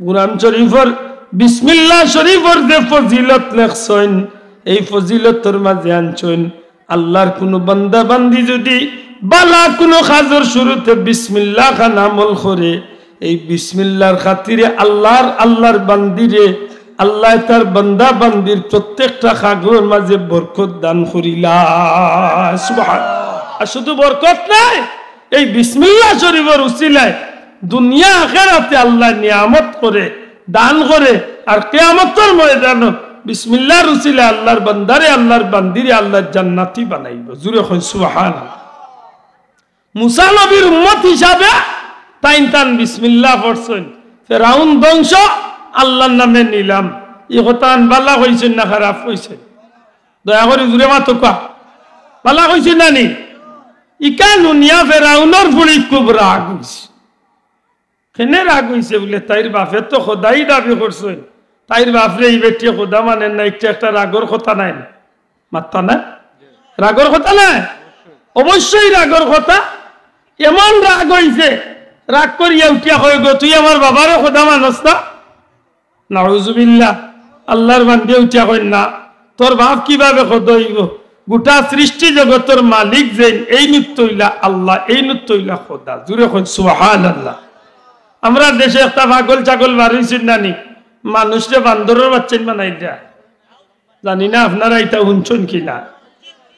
কোরআন শরীফর বিসমিল্লাহ শরীফর যে ফজিলত লেখছইন, এই ফজিলতর মাঝে আনছইন, আল্লাহর কুনু বান্দা বান্দি যুদি বালা কুনু কাজর শুরুতে বিসমিল্লাহ খান আমল করে, এই বিসমিল্লাহর খাতিরে আল্লাহর, আল্লাহর বান্দিরে, আল্লায় তার বান্দা বান্দির প্রত্যেকটা কাজর মাঝে বরকত দান করিলা। সুবহান। আর শুধু বরকত নায়, এই বিসমিল্লাহ শরীফর উসিলায় দুনিয়া আখেরাতে আল্লায় নিয়ামত করে, দান করে, আর কিয়ামতর ময়দানো বিসমিল্লাহর উসিলায় আল্লাহর বান্দারে, আল্লাহর বান্দিরে আল্লায় জান্নাতি বানাইবো। জুরে কইন সুবহানাল্লাহ। মুসা নবীর উম্মত হিসাবে তাইন তান বিসমিল্লাহ পড়ছইন। ফেরাউন ধ্বংস, আল্লাহর নামে নিলাম। ই কথাখান বালা কইছইন না খারাপ কইছইন? দয়া করি জুরে মাতউক্কা। বালা কইছইন না নি? ইখান হুনিয়া ফেরাউনর ফুড়ি খুব রাগ অইছে। কেনে রাগ অইছে বুলে, তাইর বাপে তো খোদাই দাবি করছইন, তাইর বাপরে ই বেটিয়ে খোদা মানের না, ইটা একটা রাগর কথা নায় নি? মাতরা না? রাগর কথা নায়? অবশ্যই রাগর কথা। এমন রাগ অইছে, রাগ করিয়া উঠিয়া কয়, "গো, তুই আমার বাবারে খোদা মানস না?" নাউজুবিল্লাহ। আল্লাহর বান্দিয়ে উঠিয়া কইন না, "তোর বাপ কিভাবে খোদা অইবো? গোটা সৃষ্টি জগতর মালিক যেইন, এইন তো অইলা আল্লাহ, এইন তো অইলা খোদা।" জুরে কইন সুবহানাল্লাহ। আমরার দেশে একটা পাগল ছাগল বার অইছইন না নি, মানুষরে বান্দরর বাচ্চাইন বানাইলা। জানি না আপনারা ইটা হুনছইন কি না।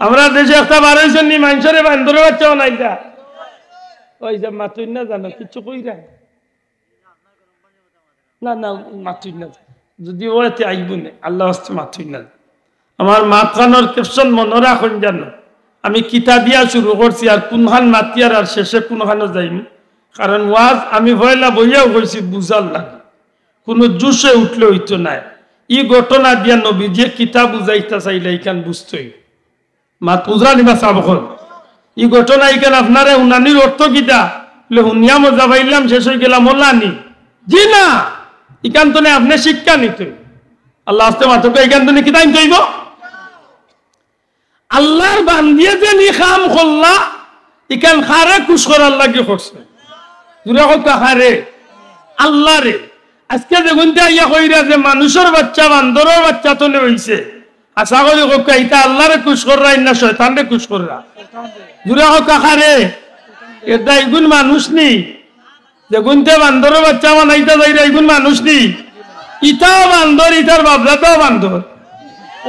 আমরা দেশে একটা বার অইছে নি, মানষরে বান্দরর বাচ্চা বানাইতা। ওই যে মাতুই না জানো, কিচ্ছু কইরা না, না, মাতুই না জানো। যদি ওইতে আইব নে, আল্লাহ আস্তে মাতুই না জানো। আমার মাতখানোর caption মনো রাখইন জানো, আমি কিতা দিয়া শুরু করছি আর কুনখান মাতিয়ার আর শেষে কুনখানো যাইমু। কারণ ওয়াজ আমি পয়লা বইয়াও কইছি বুঝার লাগি, কুনু জোশে উঠলে অইতো নায়। ই ঘটনা দিয়া নবীজিয়ে কিতা বুঝাইতা চাইলা ইখান বুঝতে অইবো। মাত বুঝরা নি বা সাব অকল? ই ঘটনা ইখান আপনারে হুনানির অর্থ কিতা? বলে হুনিয়া মজা পাইলাম, শেষ অইগেলাম, অলা নি? জি না, ইখান তনে আপনে শিক্ষা নিতে অইবো। আল্লাহ আস্তে মাতুক্কা, ইখান তনে কিতা নিতে অইবো? আল্লার বান্দিয়ে যেন ই কাম করলা, ইখান কারে খুশ করার লাগি করছে? জুরে কউক্কা কারে? আল্লারে। আজকে যেগুনতে আইয়া কইরা যে মানষর বাচ্চা বান্দরর বাচ্চা তনে অইছে, আশা করি কউক্কা ইতা আল্লারে খুশ কররা না শয়তানরে খুশ কররা? জুরে কউক্কা কারে? এরদায় ইগুন মানুষ নি? যেগুনতে বান্দরর বাচ্চা বানাইতা যাইরা, ইগুন মানুষ নি? ইতাও বান্দর, ইতার বাপদাদাও বান্দর।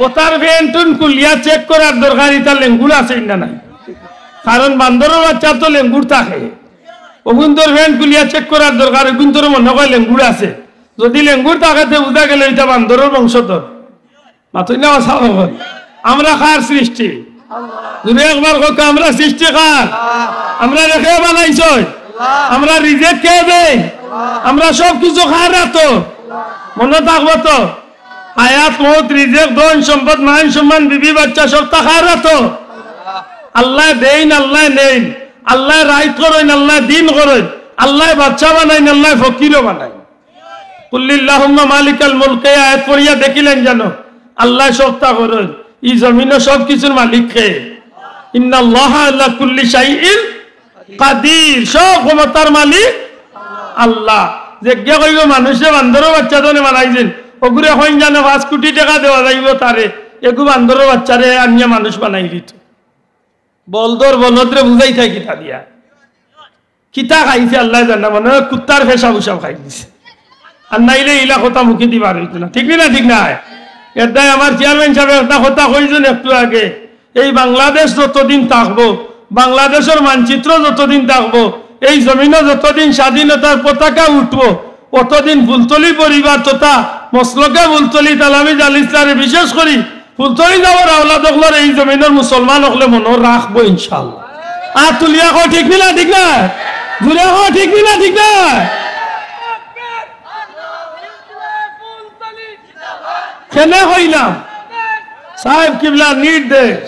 অতার প্যান্ট টুন খুলিয়া check করার দরকার, ইতা লেঙ্গুর আছে না নাই? কারণ বান্দরর বাচ্চার তো লেঙ্গুর থাকে। অগুনতর প্যান্ট খুলিয়া check করার দরকার, অগুনতর মনো কয় লেঙ্গুর আছে। যদি লেঙ্গুর থাকে, তে বুঝা গেল ইতা বান্দরর বংশধর। মাতুই না বা সাব অকল? আমরা কার সৃষ্টি? জুরে একবার কউক্কা, আমরা সৃষ্টি কার? আমরারে কে বানাইছইন? আমরার রিজেক কে দেইন? আমরা সব কিছু কার আতো? মনো থাকবো তো? হায়াত, মউত, রিজেক, ধন, সম্পদ, মান, সম্মান, বিবি, বাচ্চা সবতা কার আতো? আল্লায় দেইন, আল্লায় নেইন, আল্লায় রাইত করইন, আল্লায় দিন করইন, আল্লায় বাদশা বানাইন, আল্লায় ফকিরও বানাইন। কুল্লিল্লাহুম্মা মালিকাল মুলক, এই আয়াত পড়িয়া দেখিলাইন জানো, আল্লায় সবতা করইন। ই জমিনো সব কিছুর মালিক কে? ইন্নাল্লাহা আলা কুল্লি শাইইন কাদির, সব ক্ষমতার মালিক আল্লাহ। যেগিয়ে কইবো মানষে বান্দরর বাচ্চা তনে বানাইছইন, অগুরে কইন জানো পাঁচ কোটি টেকা দেওয়া যাইবো তারে, এগু বান্দরর বাচ্চারে আনিয়া মানুষ বানাই দিত। বলদর বলদরে বুঝাইতায় কিতা দিয়া? কিতা খাইছে আল্লায় জানে, মনে অয় কুত্তার পেশাব উশাব খাই দিছে। আর নাইলে ইলা কথা মুখেদি বার অইতো না। ঠিক নি না? ঠিক নায়? এরদায় আমার চেয়ারম্যান সাবে একটা কথা কইছইন একটু আগে, এই বাংলাদেশ যতদিন থাকবো, বাংলাদেশর মানচিত্র যতদিন থাকবো, এই জমিনো যতদিন স্বাধীনতার পতাকা উঠবো, অতদিন ফুলতলি পরিবার তথা মসলকে ফুলতলি তালামি জালিসলারে বিশেষ করি ফুলতলি যাওয়ার আওলাদ অকলরে এই জমিনর মুসলমান অকলে মনো রাখবো ইনশাআল্লাহ। আত তুলিয়া কও, ঠিক নি না? ঠিক নায়? জুরে কও, ঠিক নি না? ঠিক নায়? কেনে কইলাম? সাহেব কিবলার নির্দেশ।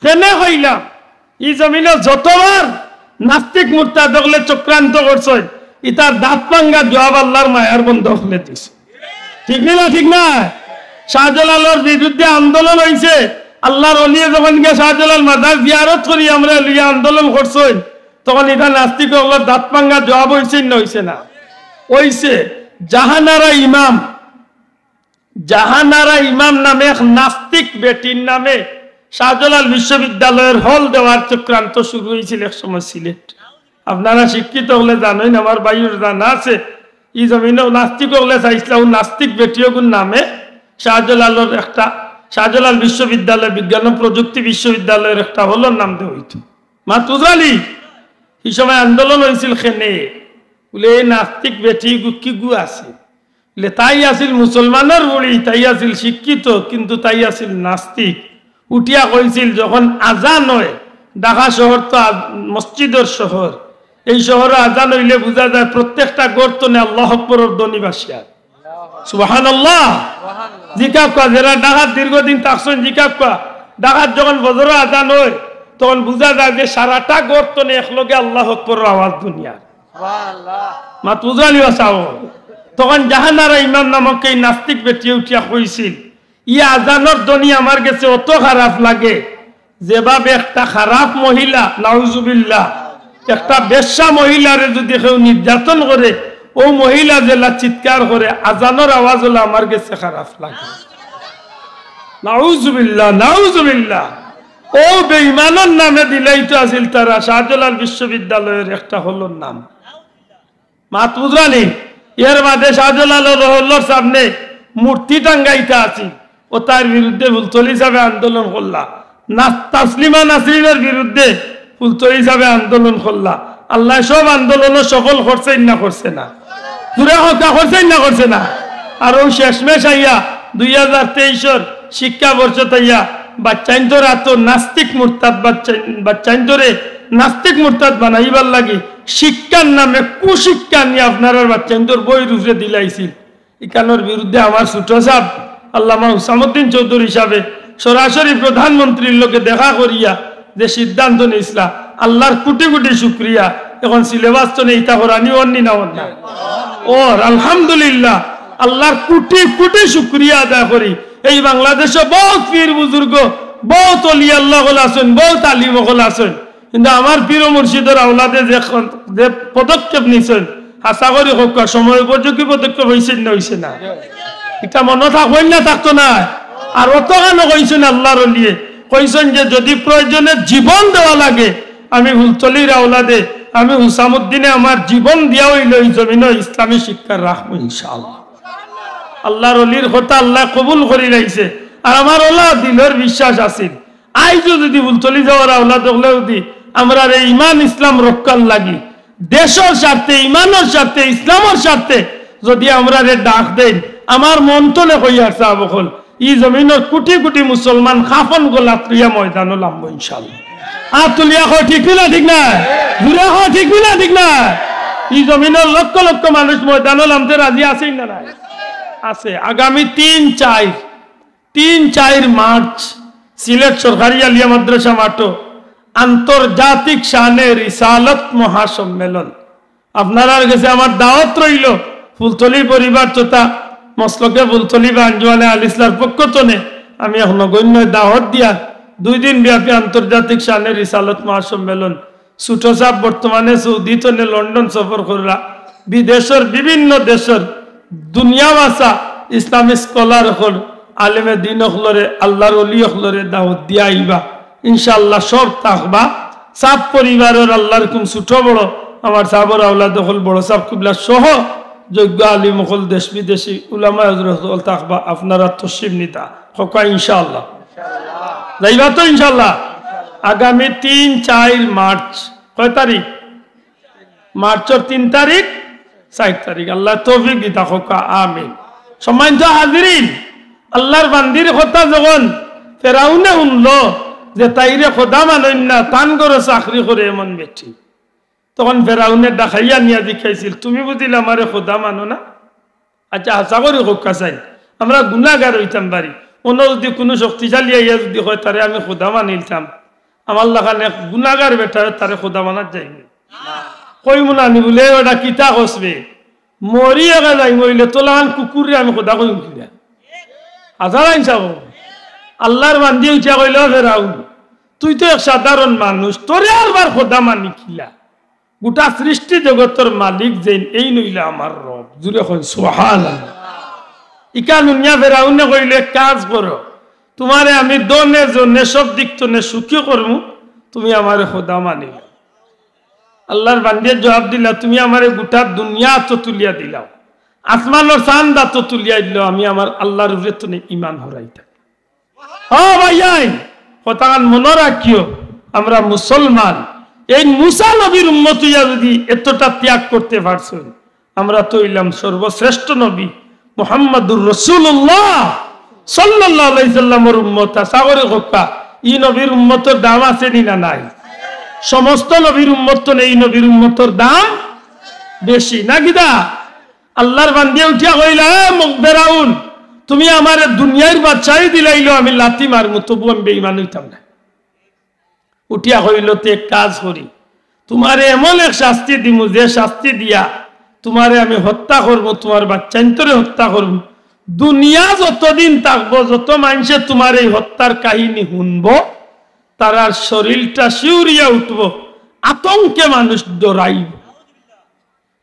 কেনে কইলাম? ই জমিনো যতবার নাস্তিক মুরতাদ অকলে চক্রান্ত করছইন, ইতার দাঁত ভাঙ্গা জুয়াব আল্লার মায়ার বন্দা অকলে দিছে। ঠিক নি না? ঠিক নায়? শাহজালালর বিরুদ্ধে আন্দোলন অইছে, আল্লার অলিয়ে যখন গিয়া শাহজালাল মাজার জিয়ারত করি আমরা লইয়া আন্দোলন করছইন, তখন ইতা নাস্তিক অকলর দাঁত ভাঙ্গা জুয়াব অইছে না অইছে না? অইছে। জাহানারা ইমাম, জাহানারা ইমাম নামে এক নাস্তিক বেটির নামে শাহজালাল বিশ্ববিদ্যালয়র হল দেওয়ার চক্রান্ত শুরু অইছিল এক সময় সিলেট। আপনারা শিক্ষিত অকলে জানইন, আমার ভাইর জানা আছে, ই জমিনো নাস্তিক অকলে চাইছলা, অউ নাস্তিক বেটি অগুর নামে শাহজালালর একটা, শাহজালাল বিশ্ববিদ্যালয়, বিজ্ঞান ও প্রযুক্তি বিশ্ববিদ্যালয়র একটা হলর নাম দেওয়া অইতো। মাত বুঝরা নি? ই সময় আন্দোলন অইছিল কেনে, বলে এই নাস্তিক বেটি গু-, কিগু আছে? বলে, তাই আছিল মুসলমানর ফুড়ি, তাই আছিল শিক্ষিত, কিন্তু তাই আছিল নাস্তিক। উঠিয়া কইছিল, যখন আজান অয়, ঢাকা শহর তো আজ-, মসজিদর শহর, এই শহরো আজান অইলে বুঝা যায় প্রত্যেকটা ঘর তনে আল্লাহু আকবরর ধ্বনি ভাসিয়ার। সুবহানাল্লাহ। জিকাউক্কা, যেরা ঢাকাত দীর্ঘদিন থাকছইন, জিকাউক্কা, ঢাকাত যখন ফজরর আজান অয়, তখন বুঝা যায় যে সারাটা ঘর তনে একলগে আল্লাহু আকবরর আওয়াজ ধ্বনিয়ার। মাত বুঝরা নি বা সাব অকল? তখন জাহানারা ইমাম নামক এই নাস্তিক বেটিয়ে উঠিয়া কইছিল, ই আজানর ধ্বনি আমার গেছে অত খারাপ লাগে, যেভাবে একটা খারাপ মহিলা, নাউজুবিল্লাহ, একটা বেশ্যা মহিলারে যদি কেউ নির্যাতন করে, অউ মহিলা যেলা চিৎকার করে, আজানর আওয়াজ অলা আমার গেছে খারাপ লাগে। নাউজুবিল্লাহ, নাউজুবিল্লাহ। অউ বেঈমানর নামে দিলাইতো আছিল তারা শাহজালাল বিশ্ববিদ্যালয়র একটা হলর নাম। মাত বুঝরা নি? এর বাদে শাহজালালর হলর সামনে মূর্তি টাঙ্গাইতা আছিল, অতার বিরুদ্ধে ফুলতলি সাবে আন্দোলন করলা। না, তাসলিমা নাসরিনর বিরুদ্ধে ফুলতলি সাবে আন্দোলন করলা। আল্লায় সব আন্দোলনও সফল করছইন না করছে না? জুরে কউক্কা, করছইন না করছে না? আর অউ শেষমেশ আইয়া দুই হাজার তেইশর শিক্ষাবর্ষত আইয়া বাচ্চাইন্তর আতো নাস্তিক মুরতাদ বাচ্চাইন-, বাচ্চাইন্তরে নাস্তিক মুরতাদ বানাইবার লাগি শিক্ষার নামে কুশিক্ষা আনিয়া আপনারার বাচ্চাইন্তর বইর উপরে দিলাইছিল। ইখানর বিরুদ্ধে আমার ছোট সাব আল্লামা হুসামুদ্দিন চৌধুরী সাবে সরাসরি প্রধানমন্ত্রীর লগে দেখা করিয়া যে সিদ্ধান্ত নিছলা, আল্লার কোটি কোটি শুকরিয়া। এখন সিলেবাস তো নেই, ইতা করানি অর নি না অর না? অর, আলহামদুলিল্লাহ। আল্লার কোটি কোটি শুকরিয়া আদায় করি। এই বাংলাদেশো বউত পীর বুজুর্গ, বউত অলি আল্লাহ অকল আছইন, বউত আলিম অকল আছইন, কিন্তু আমার পীর ও মুর্শিদর আওলাদে যে খন-, যে পদক্ষেপ নিছইন, আশা করি কউক্কা সময় উপযোগী পদক্ষেপ অইছে না অইছে না? ইটা মনো থাকইন না থাকতো না? আর অতখানো কইছইন আল্লার অলিয়ে, কইছইন যে যদি প্রয়োজনে জীবন দেওয়া লাগে, আমি ফুলতলির আওলাদে, আমি হুসামুদ্দিনে আমার জীবন দিয়া অইলে ই জমিনো ইসলামী শিক্ষা রাখমু ইনশাআল্লাহ। আল্লার অলির কথা আল্লায় কবুল করি লাইছে, আর আমার অলা দিলর বিশ্বাস আছিল। আইজও যদি ফুলতলি যাওয়ার আওলাদ অকলে যদি আমরার এই ইমান ইসলাম রক্ষার লাগি, দেশর স্বার্থে, ইমানর স্বার্থে, ইসলামর স্বার্থে যদি আমরারে ডাক দেইন, আমার মন তনে কইয়ার সাব অকল, ই জমিনর কোটি কোটি মুসলমান কাফন গলাত লইয়া ময়দানো লামবো ইনশাআল্লাহ। আত তুলিয়া কও, ঠিক নি না ঠিক নায়? জুরে কও, ঠিক নি না ঠিক নায়? ই জমিনর লক্ষ লক্ষ মানুষ ময়দানো লামতে রাজি আছইন না নাই? আছে। আগামী তিন চাইর তিন চাইর মার্চ সিলেট সরকারি আলিয়া মাদ্রাসা মাঠো আন্তর্জাতিক শানে রিসালত মহাসম্মেলন। আপনারার গেছে আমার দাওয়াত রইলো, ফুলতলি পরিবার তথা মসলকে ফুলতলি বা আঞ্জুমানে আল ইসলার পক্ষ তনে আমি এক নগণ্য দাওয়াত দিয়া দুই দিন ব্যাপী আন্তর্জাতিক শানে রিসালত মহাসম্মেলন। ছোট সাব বর্তমানে সৌদি তনে লন্ডন সফর কররা, বিদেশর বিভিন্ন দেশর দুনিয়াবাসা ইসলামী স্কলার অকল, আলেমে দিন অকলরে, আল্লার অলি অকলরে দাওয়াত দিয়া আইবা। ইনশাআল্লাহ সব থাকবা। সাব পরিবারর আল্লার হুকুম ছোট বড়, আমার সাবর আওলাদ অকল, বড় সাব কিবলা সহ যোগ্য আলিম অকল, দেশ বিদেশি উলামা হজরত অকল থাকবা। আপনারা তশরিফ নিতা কউক্কা ইনশাআল্লাহ। যাইবা তো ইনশাআল্লাহ? আগামী তিন চাইর মার্চ, কয় তারিখ? মার্চর তিন তারিখ, চাইর তারিখ। আল্লায় তৌফিক দিতা কউক্কা, আমিন। সম্মানিত হাজিরিন, আল্লার বান্দির কথা যখন ফেরাউনে হুনলো যে তাইরে খোদা মানইন না, তান ঘরো চাকরি করে এমন বেটি, তখন ফেরাউনে ডাকাইয়া নিয়া জিকাইছিল, "তুমি বুঝিলে আমারে খোদা মানো না?" আচ্ছা, হাছা করি কউক্কা চাই, আমরা গুনাগার অইতাম পারি, অনো যদি কুনু শক্তিশালী আইয়া যদি কয়, "তারে আমি খোদা মানিলতাম", আমার লাখান এক গুনাগার বেটায় তারে খোদা মানাত যাইবো? কইমু না নি বুলে, "ওটা কিতা কসবে? মরি একা যাইমু, অইলে তোলাখান কুকুররে আমি খোদা কইমু কিলা?" হাজার আইন সাব, আল্লার বান্দি উঠিয়া কইল, "ফেরাউন, তুই তো এক সাধারণ মানুষ, তোরে আরবার খোদা মানি কিলা?" গোটা সৃষ্টি জগতর মালিক যেইন, এইন অইলা আমার রব। জুরে কইন, "সুবহানাল্লাহ।" ইখান হুনিয়া ফেরাউনে কইল, "এক কাজ করো, তুমারে আমি ধনে জনে সব দিক তনে সুখী করমু, তুমি আমারে খোদা মানিলাও।" আল্লার বান্দিয়ে জবাব দিলা, "তুমি আমারে গোটা দুনিয়া আতো তুলিয়া দিলাও, আসমানর চান্দ আতো তুলিয়া দিলাও, আমি আমার আল্লার উপরে তনে ইমান হরাইতাম।" ও ভাইয়াইন, কথাখান মনো রাখিও, আমরা মুসলমান। এই মুসা নবীর উম্মত অইয়া যদি এতটা ত্যাগ করতে পারছইন, আমরা তো অইলাম সর্বশ্রেষ্ঠ নবী মুহাম্মাদুর রাসূলুল্লাহ সাল্লাল্লাহু আলাইহি সাল্লামর উম্মত। আশা করি কউক্কা, ই নবীর উম্মতর দাম আছে নি না নাই? সমস্ত নবীর উম্মত তনে ই নবীর উম্মতর দাম বেশি, না কিতা? আল্লার বান্দিয়ে উঠিয়া কইলা, "এ মুখ ফেরাউন, তুমি আমারে দুনিয়ার বাদশাহী দিলাইলো, আমি লাথি মারমু, তবু আমি বেঈমান অইতাম না।" উঠিয়া কইল, "তে এক কাজ করি, তুমারে এমন এক শাস্তি দিমু, যে শাস্তি দিয়া তুমারে আমি হত্যা করমু, তুমার বাচ্চাইন্তরে হত্যা করমু। দুনিয়া যতদিন থাকবো, যত মানষে তুমার এই হত্যার কাহিনী হুনবো, তারার শরীরটা শিউরিয়া উঠবো, আতঙ্কে মানুষ ডরাইবো।"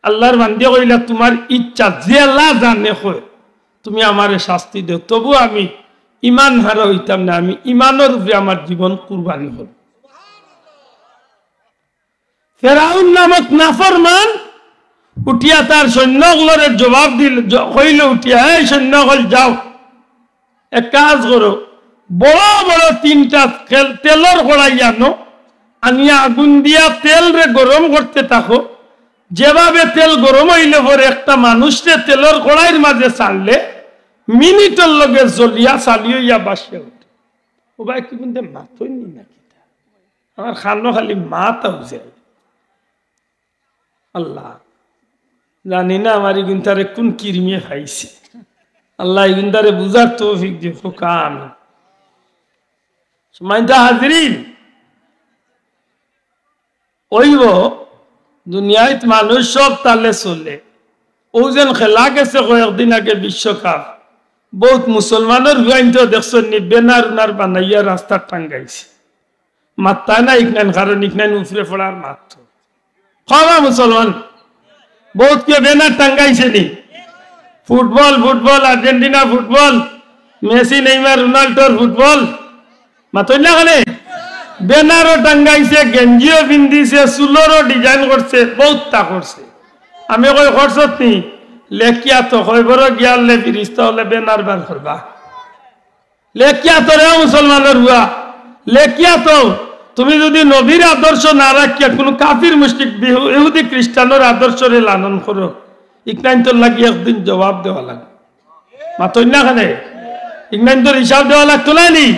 আল্লার বান্দিয়ে কইলা, "তুমার ইচ্ছা, যেলা জানে কয়, তুমি আমারে শাস্তি দেও, তবু আমি ইমান হারা অইতাম না, আমি ইমানর উপরে আমার জীবন কুরবানি করমু।" ফেরাউন নামক নাফরমান উঠিয়া তার সৈন্য অকলরে জবাব দিল, জ-, কইল উঠিয়া, "এই সৈন্য অকল যাও, এক কাজ করো, বড় বড় তিনটা তেল, তেলর কড়াই আনো, আনিয়া আগুন দিয়া তেলরে গরম করতে থাকো। যেভাবে তেল গরম অইলে পরে একটা মানুষরে তেলর কড়াইর মাঝে ছাড়লে মিনিটর লগে জ্বলিয়া ছালি অইয়া বাসিয়া উঠে। ও ভাই, কি বুঝতে মাতইন নি নাকি? আমার কানো খালি মাত আউজে। আল্লাহ, জানি না আমার ইগুনতারে কোন কিরমিয়ে খাইছে। আল্লাহ ইগুনতারে বুঝার তৌফিক দিও, খোকা, আমিন। সম্মানিত হাজিরিন, অইবো দুনিয়াত মানুষ সব তালে চলে। অউ যেন খেলা গেছে কয়েকদিন আগে বিশ্বকাপ, বউত মুসলমানর পুয়াইন্তে দেখছইন নি, ব্যানার উনার বানাইয়া রাস্তাত টাঙ্গাইছে। মাত্তা না ইকনাইন, কারণ ইকনাইন উপরে পড়ার মাত্র। কওবা মুসলমান, বউত কেউ ব্যানার টাঙ্গাইছে নি? Football, football, Argentina football, Messi, Neymar, রোনাল্ডোর ফুটবল। মাতইন না কেনে? ব্যানারও টাঙ্গাইছে, গেঞ্জিও পিন্দিছে, চুলরও design করছে, বউততা করছে। আমি কই, করছত নি? লেখিয়া তো, কয়বরো গিয়ালে ফিরিস্তা অকলে ব্যানার বার করবা। লেখিয়া তো রে মুসলমানর পুয়া, লেখিয়া তো। তুমি যদি নবীর আদর্শ না রাখিয়া কুনু কাফির মুশরিক বিহু-, ইহুদি খ্রিস্টানর আদর্শরে লালন করো, ইকনাইন্তর লাগি একদিন জবাব দেওয়া লাগবো। মাতইন না কেনে? ইকনাইন্তর হিসাব দেওয়া লাগতো না নি?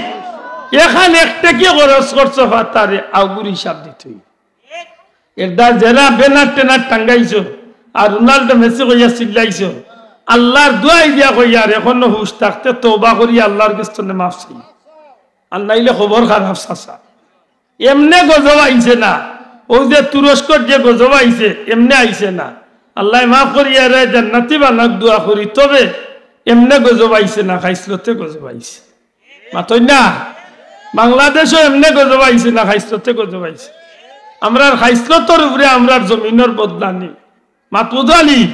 এখান এক টেকি খরচ করছো ফাতারে, আগুর হিসাব দিতে অইবো। এরদায় যেরা ব্যানার ট্যানার টাঙ্গাইছো, আর রোনাল্ডো মেসি কইয়া চিল্লাইছো, আল্লাহর দোয়াই দিয়া কইয়ার, এখনো হুশ থাকতে তওবা করি আল্লাহর গেছ থনে মাফ চাই, আর নাইলে খবর খারাপ চাচা। এমনে গজব আইছে না, অউ যে তুরস্কর যে গজব আইছে, এমনে আইছে না। আল্লায় মাফ করিয়া এরে জান্নাতি বানাউক দোয়া করি, তবে এমনে গজব আইছে না, খাইছলতে গজব আইছে। মাতইন না? বাংলাদেশও এমনে গজব আইছে না, খাইছলতে গজব আইছে। আমরার খাইছলতর উপরে আমরার জমিনর বদলা নি। মাত বুঝানি?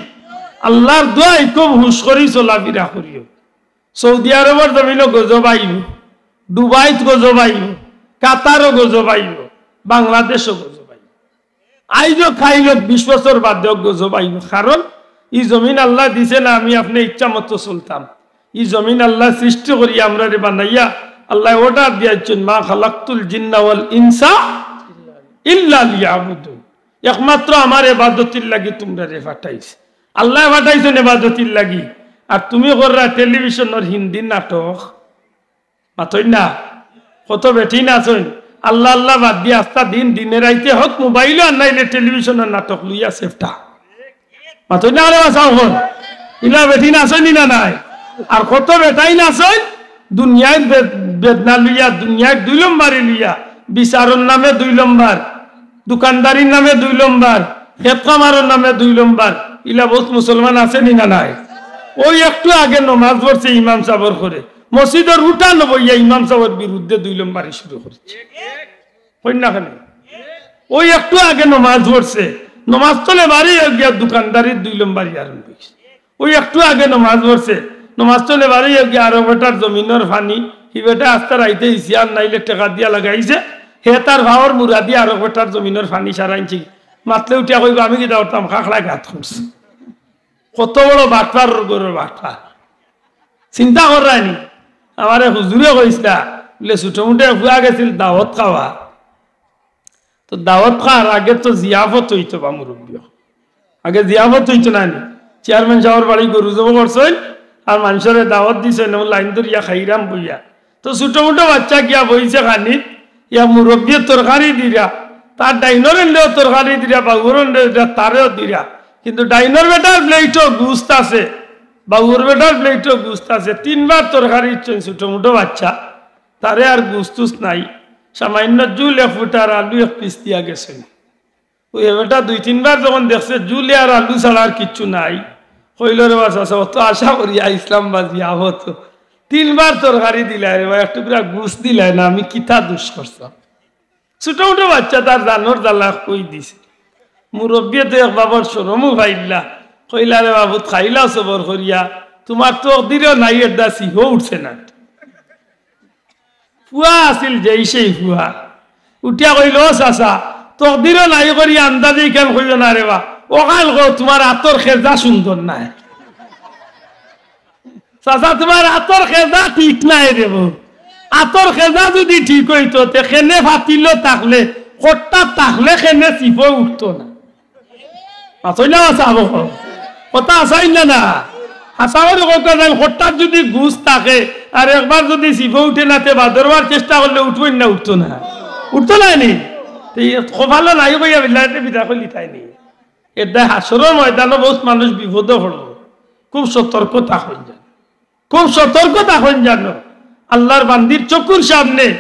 আল্লাহর দোয়াই খুব হুশ করি চলাফিরা করিও। সৌদি আরবর জমিনও গজব আইবো, দুবাইত গজব আইবো, কাতারও গজব আইবো, বাংলাদেশও গজব আইবো। আইজ অউক, কাইল অউক, বিশ বছর বাদে অউক, গজব আইবো। কারণ ই জমিন আল্লায় দিছে না, আমি আপনে ইচ্ছা মতো চলতাম। ই জমিন আল্লায় সৃষ্টি করিয়া আমরারে বানাইয়া, আল্লায় order দিয়াইছইন, "মা খালাকতুল জিন্না ওয়াল ইনসা ইল্লা লিয়াবুদুন।" একমাত্র আমার এবাদতির লাগি তুমরারে পাঠাইছি। আল্লায় পাঠাইছইন এবাদতির লাগি। আর তুমি কররায় টেলিভিশনর হিন্দি নাটক। মাতইন না? কত বেটিন আছইন, আল্লাহ আল্লাহ বাদ দিয়া আস্তা দিন, দিনে রাইতে হউক মোবাইলো আর নাইলে টেলিভিশনর নাটক লইয়া সেফটা। মাতইন না রে বাছা অকল। ইলা বেটিন আছইন নি না নাই? আর কত বেটাইন আছইন, দুনিয়ার বে-, বেদনা লইয়া, দুনিয়ার দুই লম্বারি লইয়া, বিচারর নামে দুই লম্বার, দোকানদারির নামে দুই লম্বার, খেত খামারর নামে দুই লম্বার, ইলা বউত মুসলমান আছে নি না নাই? অউ একটু আগে নমাজ পড়ছে ইমাম সাবর ঘরে, মসজিদর উঠানো বইয়া ইমাম সাবর বিরুদ্ধে দুই লম্বারি শুরু করছে। কইন না কেনে? অউ একটু আগে নমাজ পড়ছে, নমাজ থনে বারইয়া গিয়া দোকানদারির দুই লম্বারি আরম্ভ অইছে। অউ একটু আগে নমাজ পড়ছে, নমাজ থনে বারইয়া গিয়া আরক বেটার জমিনর পানি, হি বেটায় আস্তা রাইতে ইসি আর নাইলে টেকা দিয়া লাগাইছে, হে তার পাওর মুড়া দিয়া আরক বেটার জমিনর পানি সারাইনছে। মাতলে উঠিয়া কইবো, "আমি কিতা করতাম, খাখড়ায় গাত করছে।" কত বড় বাটপার, ঘরর বাটপার। চিন্তা কররায় নি? আমারে হুজুরে কইছলা, বুলে, ছোট মুটো এক পুয়া গেছিল দাওয়াত খাওয়া। তো দাওয়াত খাওয়ার আগে তো জিয়াফত অইতো বা মুরব্বি। আগে জিয়াফত অইতো না নি? চেয়ারম্যান সাবর বাড়ি গরু জবো করছইন, আর মানষরে দাওয়াত দিছইন, অউ লাইন ধরিয়া খাইরাম বইয়া। তো ছোট মুটো বাচ্চা গিয়া বইছে খানিত, ইয়া মুরব্বিয়ে তরকারি দিরা, তার ডাইনর এনরেও তরকারি দিরা, বাউর এনরেও দিরা, তারেও দিরা। কিন্তু ডাইনর বেটার প্লেটো গুস্ত আছে, বাউর বেটার প্লেটো গুস্ত আছে। তিনবার তরকারি দিছইন ছোট মুটো বাচ্চা, তারে আর গুস্ত টুস্ত নাই, সামাইন্য জুল এক ফুটার আলু এক পিস দিয়া গেছইন। অউ হে বেটা দুই তিনবার যখন দেখছে জুলে আর আলু ছাড়া আর কিচ্ছু নাই, কইলো, "রে বা চাচা, অত আশা করি আইছলাম বা জিয়াফতো, তিনবার তরকারি দিলায় রে বা, এক টুকরা গুস্ত দিলায় না, আমি কিতা দুষ করছলাম?" ছোট মুটো বাচ্চা, তার জানর জ্বালা কই দিছে। মুরব্বিয়ে তো এক বাবার শরমও পাইলা, কইলা, "রে বা পুত, খাইলাও সবর করিয়া, তুমার তকদিরও নাই, এরদায় ছিফও উঠছে না।" পুয়া আছিল যেই সেই পুয়া। উঠিয়া কইলো, "ও চাচা, তকদিরও নাই করি আন্দাজি কেনে কইও না রে বা? অখান কও, তুমার আতর খেজা সুন্দর নায়। চাচা, তুমার আতর খেজা ঠিক নায় রে বা।" আতর খেজা যদি ঠিক অইতো, তে খেনে ফাতিল থাকলে, খট্টা থাকলে খেনে চিফো উঠতো না। আসলে আসাবো কথা আসাই না না। আসাবো কথা নাই, খট্টার যদি গুস থাকে আর একবার যদি চিফো উঠে না, তে বাদরবার চেষ্টা করলে উঠবো না, উঠতো না, উঠতো না নি। তো এই কপালো নাই কইয়া বিল্লাতে বিদা করলি তাই নি। এর দায় হাসরর ময়দানো বহুত মানুষ বিপদে পড়বো। খুব সতর্ক থাকইন যেন। খুব সতর্ক থাকইন জানো। আল্লাহর বান্দির চকুর সামনে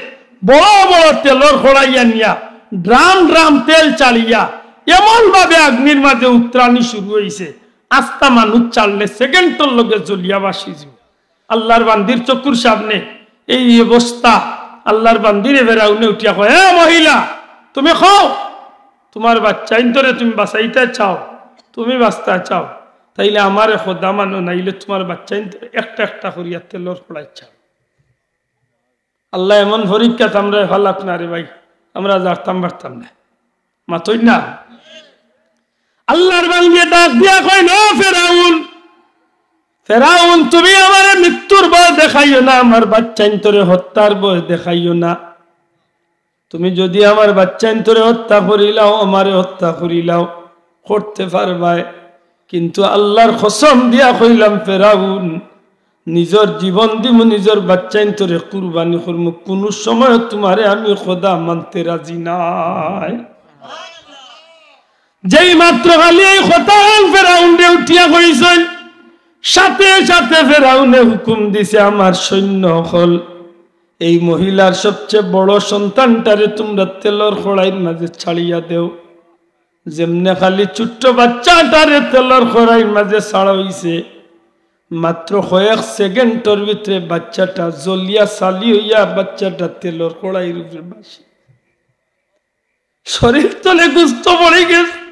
বড় বড় তেলর কড়াই আনিয়া ড্রাম ড্রাম তেল চালিয়া এমন ভাবে আগ্নির মাঝে উতরানি শুরু অইছে, আস্তা মানুষ চাললে সেকেন্ডর লগে জ্বলিয়া বাসি যিবো। আল্লাহর বান্দির চকুর সামনে এই অবস্থা। আল্লাহর বান্দিরে ফেরাউনে উঠিয়া কয়, "এ মহিলা, তুমি খাও, তুমার বাচ্চাইন্তরে তুমি বাঁচাইতা চাও, তুমি বাঁচতা চাও, তাইলে আমারে খোদা মানো, নাইলে তুমার বাচ্চাইন্তরে একটা একটা করিয়া তেলর কড়াই চাও।" আল্লাহ এমন পরীক্ষাত আমরারে ফালাউক না রে ভাই, আমরা জানতাম পারতাম না। মাতইন না। আল্লাহর বান্দিয়ে ডাক দিয়া কইন, "ও ফেরাউন, ফেরাউন, তুমি আমারে মৃত্যুর ভয় দেখাইও না, আমার বাচ্চাইন্তরে হত্যার ভয় দেখাইও না। তুমি যদি আমার বাচ্চাইন্তরে হত্যা করিলাও, আমারে হত্যা করিলাও, করতে পারবায়, কিন্তু আল্লাহর কসম দিয়া কইলাম ফেরাউন, নিজর জীবন দিমু, নিজর বাচ্চাইন্তরে কুরবানি করমু, কুনু সময় তুমারে আমি খোদা মানতে রাজি নায়।" যেই মাত্র খালি এই কথা ফেরাউনরে উঠিয়া কইছইন, সাথে সাথে ফেরাউনে হুকুম দিছে, "আমার সৈন্য অকল, এই মহিলার সবচেয়ে বড় সন্তানটারে তুমরা তেলর কড়াইর মাঝে ছাড়িয়া দেও।" যেমনে খালি ছোট্ট বাচ্চাটারে তেলর কড়াইর মাঝে ছাড়া অইছে, মাত্র কয়েক সেকেন্ডর ভিতরে বাচ্চাটা জ্বলিয়া ছালি অইয়া বাচ্চাটা তেলর কড়াইর উপরে ভাসি। শরীর তলে গোস্ত পড়ি গেছে,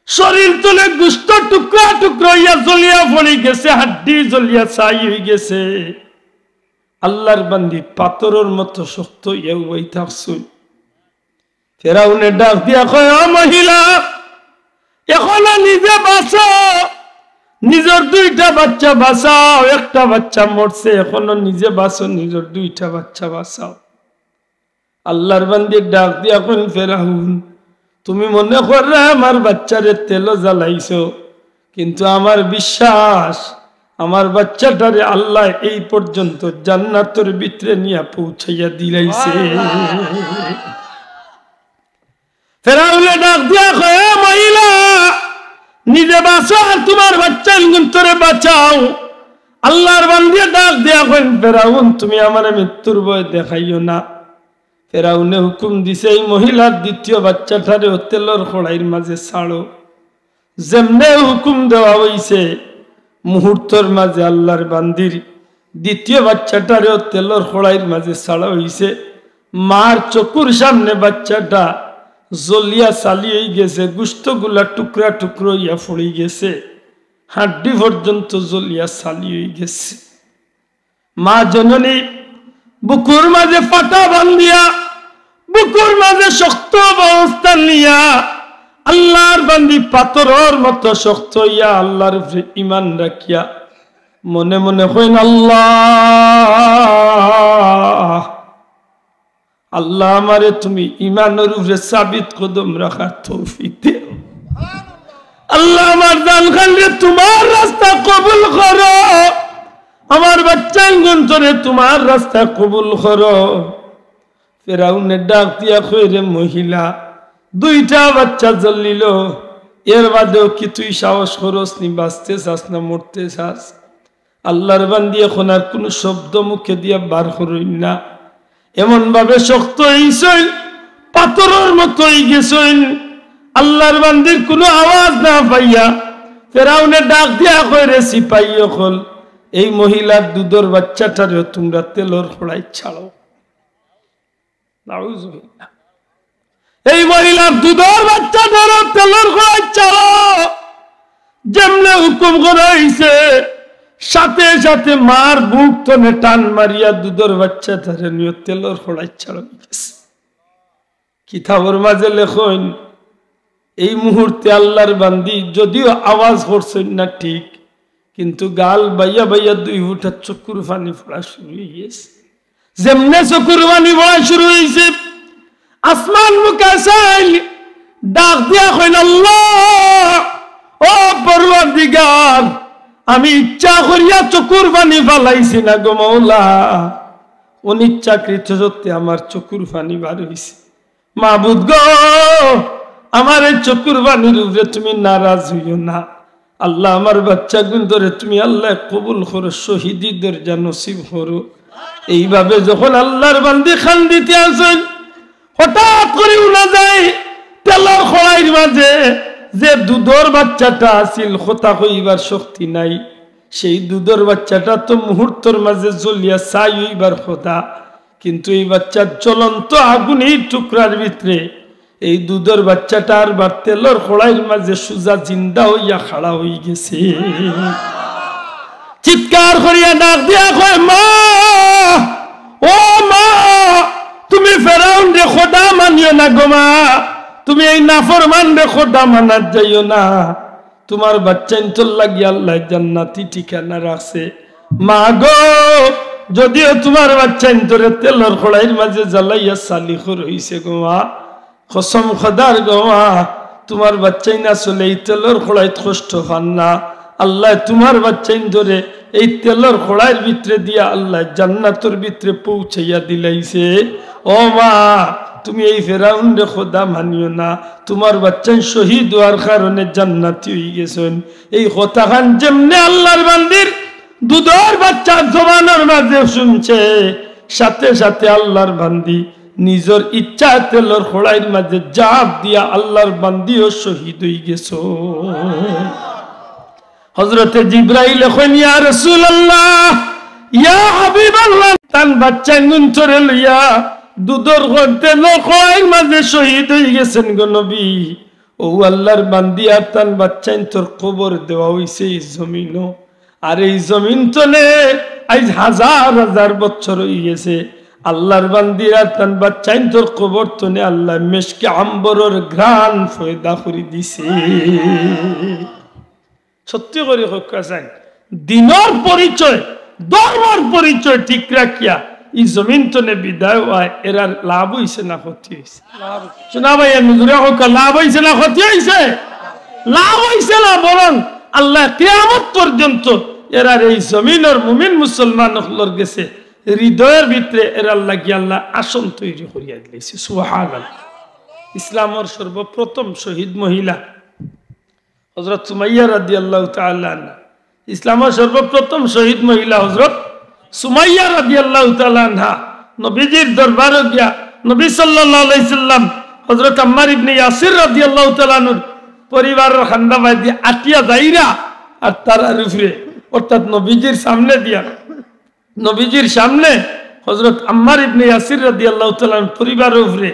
শরীর তলে গোস্ত টুকরা টুকরা অইয়া জ্বলিয়া পড়ি গেছে, হাড্ডি জ্বলিয়া ছাই অই গেছে। আল্লাহর বান্দি পাথরর মতো শক্ত অইয়া উবাই থাকছইন। ফেরাউনে ডাক দিয়া কয়, "ও মহিলা, এখনো নিজে বাঁচো, নিজর দুইটা বাচ্চা বাঁচাও, একটা বাচ্চা মরছে, এখনো নিজে বাঁচো, নিজর দুইটা বাচ্চা বাঁচাও।" আল্লাহর বান্দি ডাক দিয়া কইন, "ফেরাউন, তুমি মনে কররায় আমার বাচ্চারে তেলো জ্বালাইছো, কিন্তু আমার বিশ্বাস, আমার বাচ্চাটারে আল্লাহ এই পর্যন্ত জান্নাতর ভিতরে নিয়া পৌঁছাইয়া দিলাইছে।" ফেরাউনে ডাক দিয়া কয়, "এ মহিলা, নিজে বাঁচো আর তুমার বাচ্চাইনগুন্তরে বাঁচাও।" আল্লাহর বান্দিয়ে ডাক দিয়া কইন, "ফেরাউন, তুমি আমারে মৃত্যুর ভয় দেখাইও না।" ফেরাউনে হুকুম দিছে, "এই মহিলার দ্বিতীয় বাচ্চাটারেও তেলর কড়াইর মাঝে ছাড়ো।" যেমনে হুকুম দেওয়া অইছে, মুহূর্তর মাঝে আল্লাহর বান্দির দ্বিতীয় বাচ্চাটারেও তেলর কড়াইর মাঝে ছাড়া অইছে। মার চকুর সামনে বাচ্চাটা জ্বলিয়া ছালি অই গেছে, গোস্তগুলা টুকরা টুকরা অইয়া পড়ি গেছে, হাড্ডি পর্যন্ত জ্বলিয়া ছালি অই গেছে। মা জননী বুকুর মাঝে ফাটা বান্ধিয়া, বুকুর মাঝে শক্ত অবস্থান নিয়া, আল্লাহর বান্দি পাথরর মতো শক্ত অইয়া আল্লাহর উপরে ঈমান রাখিয়া মনে মনে কইন, "আল্লাহ, আল্লাহ, আমারে তুমি ঈমানর উপরে সাবিত কদম রাখার তৌফিক দেও। আল্লাহ, আমার জান খানরে তুমার রাস্তা কবুল করো, আমার বাচ্চাইনগুন্তরে তুমার রাস্তা কবুল করো।" ফেরাউনে ডাক দিয়া কয়, "রে মহিলা, দুইটা বাচ্চা জল্লিল, এর বাদেও কি তুই সাহস করস নি? বাঁচতে চাস না মরতে চাস?" আল্লাহর বান্দি এখন আর কুনু শব্দ মুখে দিয়া বার করইন না, এমন ভাবে শক্ত অইছইন, পাথরর মতো অই গেছইন। আল্লাহর বান্দির কুনু আওয়াজ না পাইয়া ফেরাউনে ডাক দিয়া কয়, "রে সিপাহী অকল, এই মহিলার দুধর বাচ্চাটারেও তুমরা তেলর কড়াই ছাড়ো।" নাউজুবিল্লাহ। এই মহিলার দুধর বাচ্চাটারেও তেলর কড়াই ছাড়ো। যেমনে হুকুম করা অইছে, সাথে সাথে মার বুক তনে টান মারিয়া দুধর বাচ্চাটারে নিয়া তেলর কড়াই ছাড়া অই গেছে। কিতাবর মাঝে লেখইন, এই মুহূর্তে আল্লাহর বান্দি যদিও আওয়াজ করছইন না ঠিক, কিন্তু গাল বাইয়া বাইয়া দুই ফুটা চকুর পানি পড়া শুরু অই গেছে। যেমনে চকুর পানি পড়া শুরু অইছে, আসমান মুখা চাইল, ডাক দিয়া কইন, "আল্লাহ, ও পরওয়ারদিগার, আমি ইচ্ছা করিয়া চকুর পানি ফালাইছি না গো মাওলা, অনিচ্ছাকৃত সত্ত্বে আমার চকুর পানি বার অইছে। মাবুদ গো, আমার এই চকুর পানির উপরে তুমি নারাজ অইও না। আল্লাহ, আমার বাচ্চাগুইন্তরে তুমি আল্লাহ কবুল করো, শহীদি দরজা নসিব করো।" এইভাবে যখন আল্লাহর বান্দি কান্দিতে আছইন, হঠাৎ করি হুনা যায় তেলর কড়াইর মাঝে যে দুধর বাচ্চাটা আছিল, কথা কইবার শক্তি নাই, সেই দুধর বাচ্চাটা তো মুহূর্তর মাঝে জ্বলিয়া ছাই অইবার কথা, কিন্তু এই বাচ্চার জ্বলন্ত আগুনের টুকরার ভিতরে এই দুধর বাচ্চাটা আর বার তেলর কড়াইর মাঝে সুজা জিন্দা অইয়া খাড়া অইগেছে। চিৎকার করিয়া ডাক দিয়া কয়, "মা, ও মা, তুমি ফেরাউনরে খোদা মানিও না গো মা, তুমি এই নাফরমানরে খোদা মানাত যাইও না। তুমার বাচ্চাইন্তর লাগি আল্লায় জান্নাতি ঠিকানা রাখছে। মা গো, যদিও তুমার বাচ্চাইন্তরে তেলর কড়াইর মাঝে জ্বালাইয়া ছালি করা অইছে গো মা, কসম খোদার গো মা, তুমার বাচ্চাইন আসলে এই তেলর কড়াইত কষ্ট পাইন না। আল্লায় তুমার বাচ্চাইন্তরে এই তেলর কড়াইর ভিতরে দিয়া আল্লায় জান্নাতর ভিতরে পৌঁছাইয়া দিলাইছে। ও মা, তুমি এই ফেরাউনরে খোদা মানিও না, তুমার বাচ্চাইন শহীদ অওয়ার কারণে জান্নাতি অইগেছইন।" এই কথাখান যেমনে আল্লাহর বান্দির দুধর বাচ্চার জবানর মাঝে শুনছে, সাথে সাথে আল্লাহর বান্দি নিজর ইচ্ছা তেলর কড়াইর মাঝে জাপ দিয়া আল্লাহর বান্দিও শহীদ অইগেছইন। হযরতে জিব্রাইলে কইন, "ইয়া রাসূলুল্লাহ, ইয়া হাবিবাল্লাহ, তান বাচ্চাইন্তরে লইয়া দুধর গর্তে কড়াইর মাঝে শহীদ অইগেছইন গো নবী।" অউ আল্লাহর বান্দি আর তান বাচ্চাইন্তর কবর দেওয়া অইছে ই জমিনো। আর এই জমিন তনে আইজ হাজার হাজার বছর অইগেছে। আল্লাহর বান্দির আর তান বাচ্চাইন্তর কবর তনে আল্লায় মেশকে আম্বরর ঘ্রাণ পয়দা করি দিছে। সত্যি করি কউক্কা চাইন, দ্বীনর পরিচয়, ধর্মর পরিচয় ঠিক রাখিয়া ই জমিন তনে বিদায় অওয়ায় এরার লাভ অইছে না ক্ষতি অইছে? শোনা ভাই, আমি জুরে কউক্কা, লাভ অইছে না ক্ষতি অইছে? লাভ অইছে না, বরং আল্লায় কিয়ামত পর্যন্ত এরার এই জমিনর মুমিন মুসলমান অকলর গেছে হৃদয়র ভিতরে এরার লাগি আল্লায় আসন তৈরি করিয়া দিলাইছে। সুবহানাল্লাহ। ইসলামর সর্বপ্রথম শহীদ মহিলা হযরত সুমাইয়া রাদিয়াল্লাহু তাআলা আনহা। ইসলামর সর্বপ্রথম শহীদ মহিলা হযরত সুমাইয়া রাদিয়াল্লাহু তাআলা আনহা। নবীজির দরবারো গিয়া নবী সাল্লাল্লাহু আলাইহি সাল্লাম হযরত আম্মার ইবনে ইয়াসির রাদিয়াল্লাহু তাআলা আনহুর পরিবারর কান্দা বায় দিয়া আটিয়া যাইরা আর তারার উপরে, অর্থাৎ নবীজির সামনে দিয়া নবীজির সামনে হযরত আম্মার ইবনে ইয়াসির রাদিয়াল্লাহু তাআলা আনহুর পরিবারর উপরে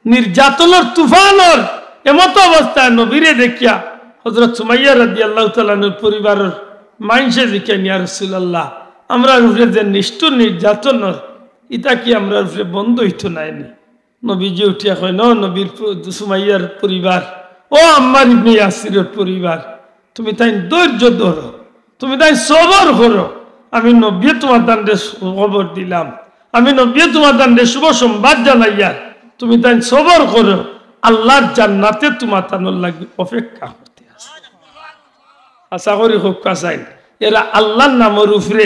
নির্যাতনর তুফানর এমতো অবস্থায় নবীরে দেখিয়া হযরত সুমাইয়া রাদিয়াল্লাহু তাআলা আনহুর পরিবারর মাইনষে জিকাইন, "ইয়া রাসূলুল্লাহ, আমরার উপরে যে নিষ্ঠুর নির্যাতনর, ইতা কি আমরার উপরে বন্ধ অইতো নায় নি?" নবীজি উঠিয়া কইন, "ও নবীর প-, সুমাইয়ার পরিবার, ও আম্মার ইবনে ইয়াসিরর পরিবার, তুমি তাইন ধৈর্য ধরো, তুমি তাইন সবর করো। আমি নবীয়ে তুমাতানরে খবর দিলাম, আমি নবীয়ে তুমাতানরে শুভ সংবাদ জানাইয়ার, তুমি তাইন সবর করো, আল্লাহর জান্নাতে তুমাতানর লাগি অপেক্ষা করতে আছে।" আশা করি কউক্কা চাইন, এরা আল্লাহর নামর উপরে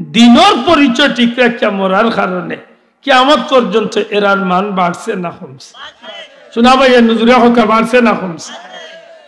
দ্বীনর পরিচয় ঠিক রাখিয়া মরার কারণে কিয়ামত পর্যন্ত এরার মান বাড়ছে না কমছে? শোনা ভাই, এ নজরিয়া কউক্কা বাড়ছে না কমছে?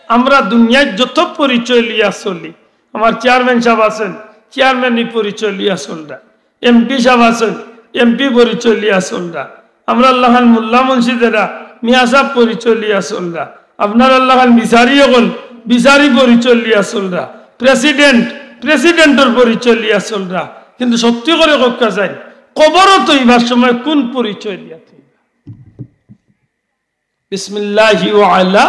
আমরা দুনিয়ার যত পরিচয় লইয়া চলি, আমার চেয়ারম্যান সাব আছইন, চেয়ারম্যানি পরিচয় লইয়া চলরা, এমপি সাব আছইন, এমপি পরিচয় লইয়া চলরা, আমরার লাখান মোল্লা মুন্সি যেরা, মিয়া সাব পরিচয় লইয়া চলরা, আপনারার লাখান বিচারি অকল, বিচারি পরিচয় লইয়া চলরা, প্রেসিডেন্ট, প্রেসিডেন্টর পরিচয় লইয়া চলরা। কিন্তু সত্যি করি কউক্কা চাইন, কবরো থইবার সময় কুন পরিচয় দিয়া থইবা? বিসমিল্লাহি ওয়া আলা,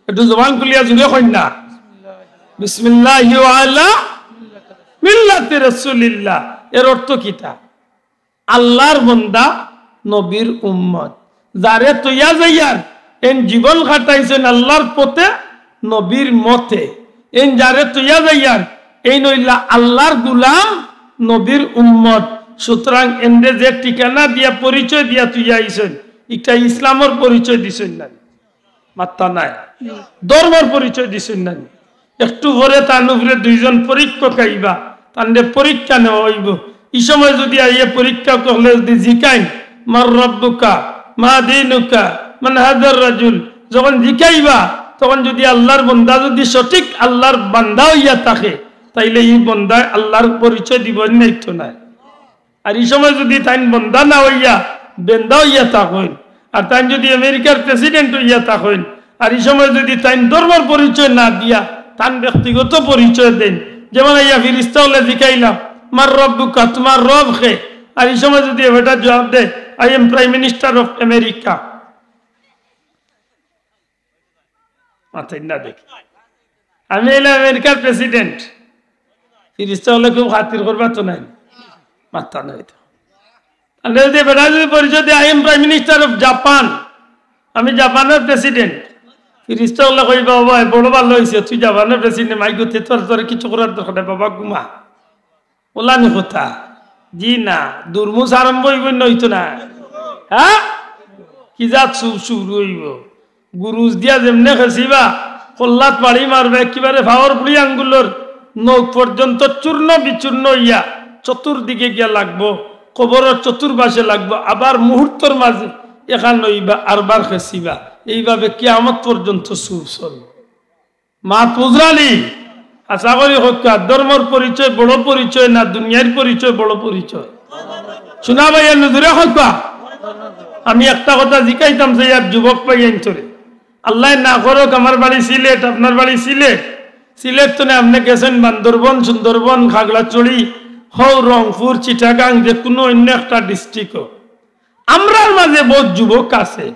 একটু জবান খুলিয়া জুরে কইন না, বিসমিল্লাহি ওয়া আলা মিল্লাতি রাসূলিল্লাহ। এর অর্থ কিতা? আল্লাহর বন্দা, নবীর উম্মত। যারে থইয়া যাইয়ার, এইন জীবন কাটাইছইন আল্লাহর পথে, নবীর মতে। এইন যারে থইয়া যাইয়ার, এইন অইলা আল্লাহর গুলাম, নবীর উম্মত। সুতরাং এনরে যে ঠিকানা দিয়া পরিচয় দিয়া থইয়া আইছইন, ইটা ইসলামর পরিচয় দিছইন না নি? মাত্তা নাই। ধর্মর পরিচয় দিছইন না নি? একটু পরে তান উপরে দুইজন পরীক্ষক আইবা, তানরে পরীক্ষা নেওয়া অইবো। ই সময় যুদি আইয়া পরীক্ষা করলে যুদি জিকাইন, "মান রব্বুকা, মা দীনুকা, মান হাযার রাজুল", যখন জিকাইবা, তখন যুদি আল্লার বন্দা যুদি সঠিক আল্লার বান্দা অইয়া থাকে, তাইলে ই বন্দায় আল্লার পরিচয় দিবো, নাইতো নায়। আর ই সময় যুদি তাইন বন্দা না অইয়া বেন্দা অইয়া থাকইন, আর তাইন যুদি আমেরিকার প্রেসিডেন্ট অইয়া থাকইন, আর ই সময় যুদি তাইন ধর্মর পরিচয় না দিয়া তান ব্যক্তিগত পরিচয় দেইন, যেমন আইয়া ফিরিস্তা অকলরে জিকাইলাম, "মান রব্বুকা, তুমার রব কে?" আর ই সময় যুদি বেটা জুয়াব দেয়, "I am Prime Minister of America", মাতইন না দেখি। "আমি অইলাম আমেরিকার প্রেসিডেন্ট।" ফিরিস্তা অকলে খুব খাতির করবা তো নায়? মাত্তা নাই তো। আর যদি বেটা যদি পরিচয় দেয়, "I am Prime Minister of Japan", আমি জাপানর প্রেসিডেন্ট, ফিরিস্তা অকলে কইবা, "বাবা, বড় ভালা অইছে, তুই জাপানর প্রেসিডেন্ট, মাই গতে তোর, তোর কিচ্ছু করার দরকার নাই, বাবা ঘুমা।" অলা নি কথা? জি না, দুরমুস আরম্ভ অইবো না অইতো না? হ্যাঁ, কি জাত সু-, শুরু অইবো। গুরুজ দিয়া যেমনে খেছিবা, কল্লাত বাড়ি মারবা, একেবারে পাওর বুড়ি আঙ্গুলর নখ পর্যন্ত চূর্ণ বিচূর্ণ অইয়া চতুর্দিকে গিয়া লাগবো, কবরর চতুর্পাশে লাগবো, আবার মুহূর্তর মাঝে এখান অইবা, আরবার খেছিবা। এইভাবে কিয়ামত পর্যন্ত সুর চলবো। মাত বুঝরা নি? আশা করি কউক্কা, ধর্মর পরিচয় বড় পরিচয় না দুনিয়ার পরিচয় বড় পরিচয়? শুনা ভাই, এর নজরে কউক্কা। আমি একটা কথা জিকাইতাম চাই আর যুবক ভাইয়াইন্তরে। আল্লায় না করউক, আমার বাড়ি সিলেট, আপনার বাড়ি সিলেট। সিলেট তনে আপনে গেছইন বান্দরবন, সুন্দরবন, খাগড়াছড়ি, হউ রংপুর, চিটাগাং, যে কুনু অইন্য একটা ডিস্ট্রিক্টও। আমরার মাঝে বউত যুবক আছে,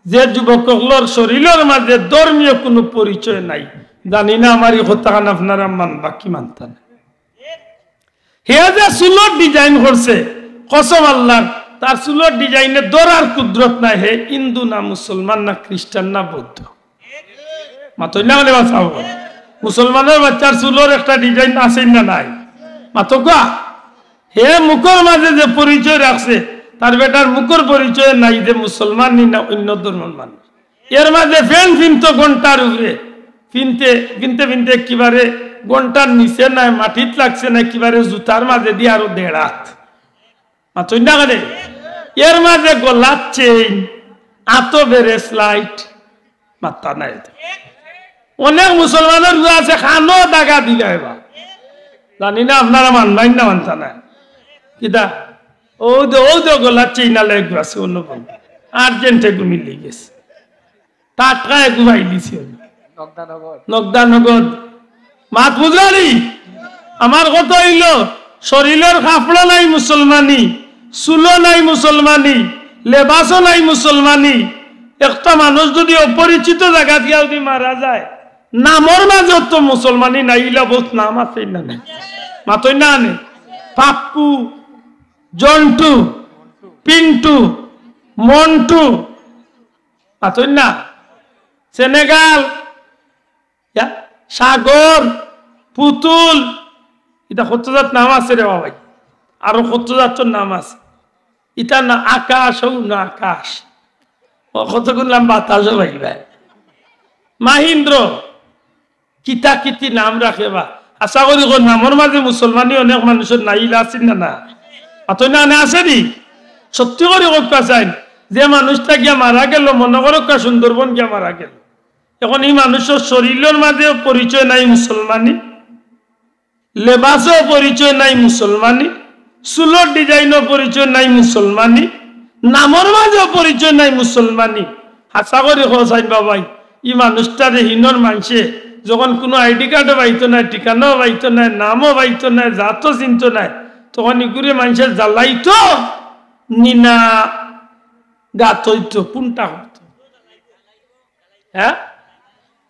যে যুবক অকলর শরীলর মাঝে ধর্মীয় কুনু পরিচয় নাই। জানি না আমার ই কথাখান আপনারা মানবা কি মানতা না। হে যে চুলর ডিজাইন করছে, কসম আল্লার, তার চুলর ডিজাইনে ধরার কুদরত নাই, হে হিন্দু না মুসলমান না খ্রিস্টান না বৌদ্ধ। মাতইন না মানে বাঁচাও। মুসলমানর বাইচ্চার চুলর একটা ডিজাইন আছে না নাই? মাতউক্কা। হে মুখর মাঝে যে পরিচয় রাখছে, তার বেটার মুখর পরিচয় নাই যে মুসলমান নি না অইন্য ধর্মর মানুষ। এর মাঝে ফেন ফিনতো ঘন্টার উপরে, ফিনতে, ফিনতে, ফিনতে একেবারে ঘন্টার নিচে নাই, মাটিত লাগছে না, একেবারে জুতার মাঝে দি আরো দেড় আত। মাতইন না কেনে? এর মাঝে গলাত চেইন, আতো ব্রেসলাইট, মাত্তা নাই। অনেক মুসলমানর রুয়া আছে, খানো দাগা দিলা এবার। জানি না আপনারা মানবা নি না মানতা না। কিতা? অউ দে, অউ দে গলাত চেইন আলা এগু আছে, অন্য বল। আর্জেন্ট এগু মিলি গেছে। টাটকা এগু পাইলিছি অইল। নগদা নগদ। নগদা নগদ। মাত বুঝরা নি? আমার কথা অইলো, শরীলর কাপড় নাই মুসলমানি, চুলো নাই মুসলমানি, লেবাসও নাই মুসলমানি। একটা মানুষ যুদি অপরিচিত জাগাত গিয়া যুদি মারা যায়, নামর মাঝেও তো মুসলমানি নাই, ইলা বউত নাম আছে না নাই? মাতইন না নে? পাপ্পু, জন্টু, পিন্টু, মন্টু, মাতইন না? সেনেগাল, ইয়া, সাগর, পুতুল, ইতা কত জাত নাম আছে রে বাবাই, আরো কত জাতর নাম আছে। ইতা না আকাশ, অউ না আকাশ, অউ কতগুন নাম বাতাসও ভাই ভাই। মাহিন্দ্র, কিতা কিতি নাম রাখে বা। আশা করি কও নামর মাঝে মুসলমানি অনেক মানুষর নাই, ইলা আছইন না না? মাতইন না নে, আছে নি? সত্যি করি কউক্কা চাইন, যে মানুষটা গিয়া মারা গেল, মনো করউক্কা সুন্দরবন গিয়া মারা গেল, এখন ই মানুষর শরীলর মাঝেও পরিচয় নাই মুসলমানি, লেবাসও পরিচয় নাই মুসলমানি, চুলর ডিজাইনও পরিচয় নাই মুসলমানি, নামর মাঝেও পরিচয় নাই মুসলমানি। হাছা করি কও চাইন বাবাই, ই মানুষটারে হিনর মানষে যখন কুনু আইডি কার্ডও পাইতো নায়, ঠিকানাও পাইতো নায়, নামও পাইতো নায়, জাতও চিনতো নায়, তখন ইগুরে মানষে জ্বালাইতো নি না গাতইতো, কুনটা করতো? হ্যাঁ,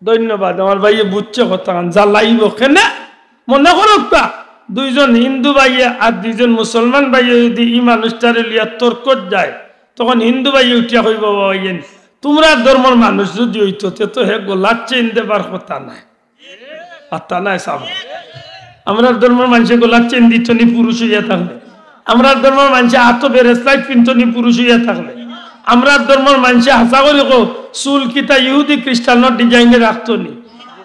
ধন্যবাদ। আমার ভাইয়ে বুঝছে কথাখান, জ্বালাইবো কেনে? মনো করউক্কা, দুইজন হিন্দু ভাইয়ে আর দুইজন মুসলমান ভাইয়ে যুদি ই মানুষটারে লইয়া তর্কত যায়, তখন হিন্দু ভাইয়ে উঠিয়া কইবো, "বাবা, ইয়েন, তুমরার ধর্মর মানুষ যুদি অইতো, তে তো হে গলাত চেইন দেবার কথা নায়।" পাত্তা নাই সাব। আমরার ধর্মর মানষে গলাত চেইন দিতো নি পুরুষ অইয়া থাকলে? আমরার ধর্মর মানষে আতো বেরেসলাইট পিনতো নি পুরুষ অইয়া থাকলে? আমরার ধর্মর মানষে হাছা করি কও, চুল কিতা ইহুদি খ্রিস্টানর ডিজাইনে রাখতো নি?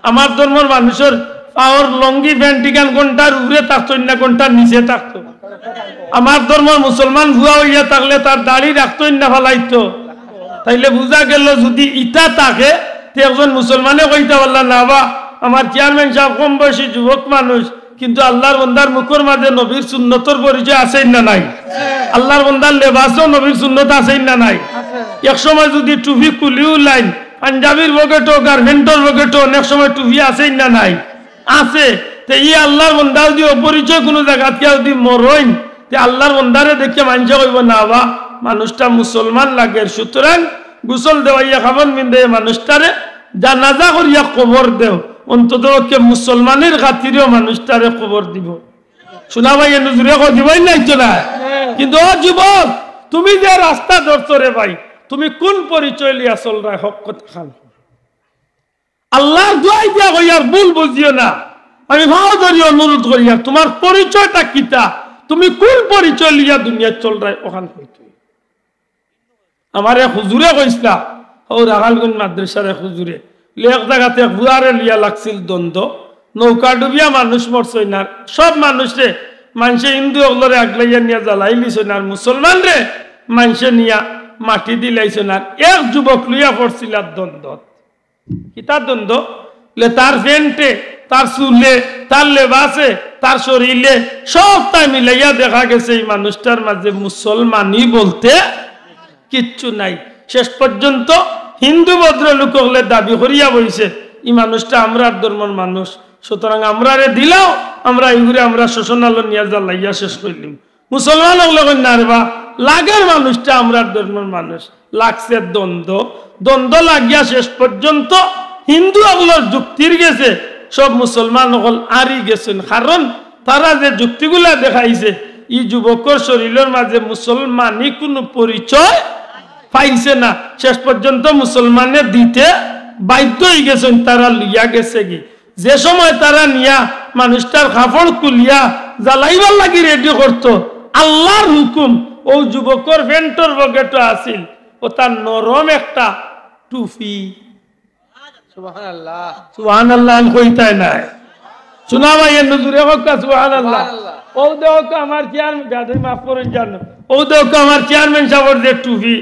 আমার ধর্মর মানুষর পাওর লঙ্গি প্যান্ট ইখান ঘন্টার উপরে থাকতো না, ঘন্টার নিচে থাকতো? আমার ধর্মর মুসলমান পুয়া অইয়া থাকলে তার দাড়ি রাখতো না, ফালাইতো? তাইলে বুঝা গেল, যদি ইটা থাকে, তে একজন মুসলমানে কইতা পারলা না বা, আমার চেয়ারম্যান সাব কম বয়সী যুবক মানুষ, কিন্তু আল্লার বন্দার মুখর মাঝে নবীর সুন্নতর পরিচয় আছে না নাই? আল্লার বন্দার লেবাসও নবীর সুন্নত আছে না নাই? এক সময় যদি টুপি খুলিও লাইন, পাঞ্জাবির পকেটো, গার্মেন্টর পকেটো অনেক সময় টুপি আছে না নাই? আছে। তে ই আল্লার বন্দা যদি অপরিচয় কুনু জাগাত গিয়া যদি মরইন, তে আল্লার বন্দারে দেখিয়া মানষে কইবো, না বা, মানুষটা মুসলমান লাগের। সুতরাং গোসল দেওয়াইয়া কাফন পিন্দাইয়া মানুষটারে জানাজা করিয়া কবর দেও, অন্তত পক্ষে মুসলমানির খাতিরেও মানুষটারে কবর দিবো। শুনা ভাই, এনু জুরে কও দিবো না, ইতো না? কিন্তু ও যুবক, তুমি যে রাস্তা ধরছো রে ভাই, তুমি কুন পরিচয় লইয়া চলরায়? হক কথা খান। আল্লার দোয়াই দিয়া কইয়ার, ভুল বুঝিও না, আমি পাও ধরি অনুরোধ করিয়ার, তুমার পরিচয়টা কিতা? তুমি কুন পরিচয় লইয়া দুনিয়াত চলরায়, অখান কইতে। আমার এক হুজুরে কইছলা, ও রাখালগঞ্জ মাদ্রাসার এক হুজুরে, বলে এক জাগাত এক পুয়ারে লইয়া লাগছিল দ্বন্দ্ব, নৌকা ডুবিয়া মানুষ মরছইন আর সব মানুষরে, মানষে হিন্দু অকলরে আগলাইয়া নিয়া জ্বালাইলিছইন আর মুসলমানরে মানষে নিয়া মাটি দিলাইছইন আর এক যুবক লইয়া পড়ছিলা দ্বন্দ্বত। কিতা দ্বন্দ্ব? বলে তার প্যান্টে, তার চুলে, তার লেবাসে, তার শরীরে সবটাই মিলাইয়া দেখা গেছে ই মানুষটার মাঝে মুসলমানি বলতে কিচ্ছু নাই। শেষ পর্যন্ত হিন্দু ভদ্রলোক অকলে দাবি করিয়া বইছে, ই মানুষটা আমরার ধর্মর মানুষ, সুতরাং আমরারে দিলাও, আমরা ইগুরে আমরা শ্মশানলো নিয়া জ্বালাইয়া শেষ করিলিমু। মুসলমান অকলে কইন, না রে বা, লাগের মানুষটা আমরার ধর্মর মানুষ। লাগছে দ্বন্দ্ব, দ্বন্দ্ব লাগিয়া শেষ পর্যন্ত হিন্দু অকলর যুক্তির গেছে সব মুসলমান অকল আরি গেছইন, কারণ তারা যে যুক্তিগুলা দেখাইছে, ই যুবকর শরীরর মাঝে মুসলমানি কুনু পরিচয় পাইছে না। শেষ পর্যন্ত মুসলমানে দিতে বাধ্য অইগেছইন, তারা লইয়া গেছেগি। যে সময় তারা নিয়া মানুষটার কাপড় খুলিয়া জ্বালাইবার লাগি রেডি করতো, আল্লার হুকুম, অউ যুবকর প্যান্টর পকেটো আছিল অতা নরম একটা টুপি। সুবহানাল্লাহ। সুবহানাল্লাহ, আমি কইতায় নায়। শুনা ভাই, এনু জুরে কউক্কা, সুবহানাল্লাহ। সুবহানাল্লাহ। অউ দেখউক্কা আমার চেয়ারম্যান, দাদা, মাফ করইন জানো। অউ দেখউক্কা আমার চেয়ারম্যান সাবর যে টুপি,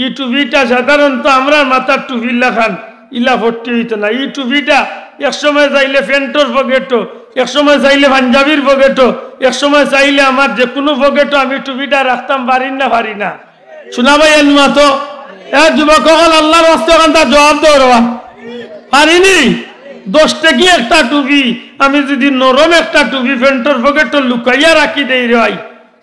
ই টুপিটা সাধারণত আমরার মাথার টুপির লাখান ইলা ফট্টি অইতো না। ই টুপিটা এক সময় চাইলে প্যান্টর পকেটো, এক সময় চাইলে পাঞ্জাবির পকেটো, এক সময় চাইলে আমার যেকুনু পকেটো আমি টুপিটা রাখতাম পারি না, পারি না? শুনা ভাই, এনু মাতো। এ যুবক অকল, আল্লার ওয়াস্তে অখানটা জবাব দেও রে বা। পারি নি? দশ টেকি একটা টুপি, আমি যদি নরম একটা টুপি প্যান্টর পকেটো লুকাইয়া রাখি দেই রে ভাই,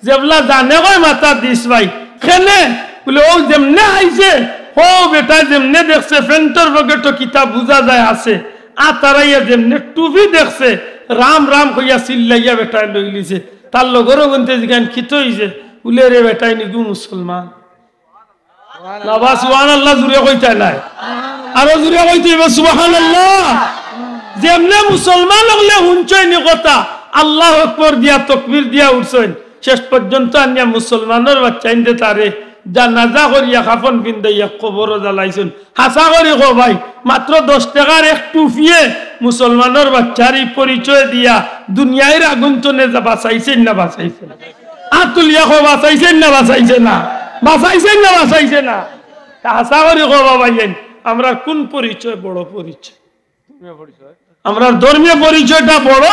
যেবলা জানে কয় মাথা দিস ভাই, কেনে? বলে, অউ যেমনে আইছে, হউ বেটায় যেমনে দেখছে, প্যান্টর পকেটো কিতা বুঝা যায় আছে, আতারাইয়া যেমনে টুপি দেখছে, রাম রাম কইয়া চিল্লাইয়া বেটায় লইলিছে। তার লগর অগুইন্তে জিগাইন, কিতা অইছে? বলে, রে বেটায় নিগু মুসলমান। না বা সুবহানাল্লাহ জুরে কইতায় নায়, আরো জুরে কইতে অইবো সুবহানাল্লাহ। যেমনে মুসলমান অকলে হুনছইন ই কথা, আল্লাহু আকবার দিয়া তকবির দিয়া উঠছইন, শেষ পর্যন্ত আনিয়া মুসলমানর বাইচ্চাইন্তে তারে জানাজা করিয়া কাফন পিন্দাইয়া কবরো জ্বালাইছইন। হাছা করি কও ভাই, মাত্র দশ টেকার এক টুপিয়ে মুসলমানর বাইচ্চার ই পরিচয় দিয়া দুনিয়ার আগুন তনে বাচাইছে না বাচাইছে না? আত তুলিয়া কও, বাচাইছে না বাচাইছে না? বাচাইছে না বাচাইছে না? তে হাছা করি কও বা ভাইয়াইন, আমরার কুন পরিচয় বড় পরিচয়? আমরার ধর্মীয় পরিচয়টা বড়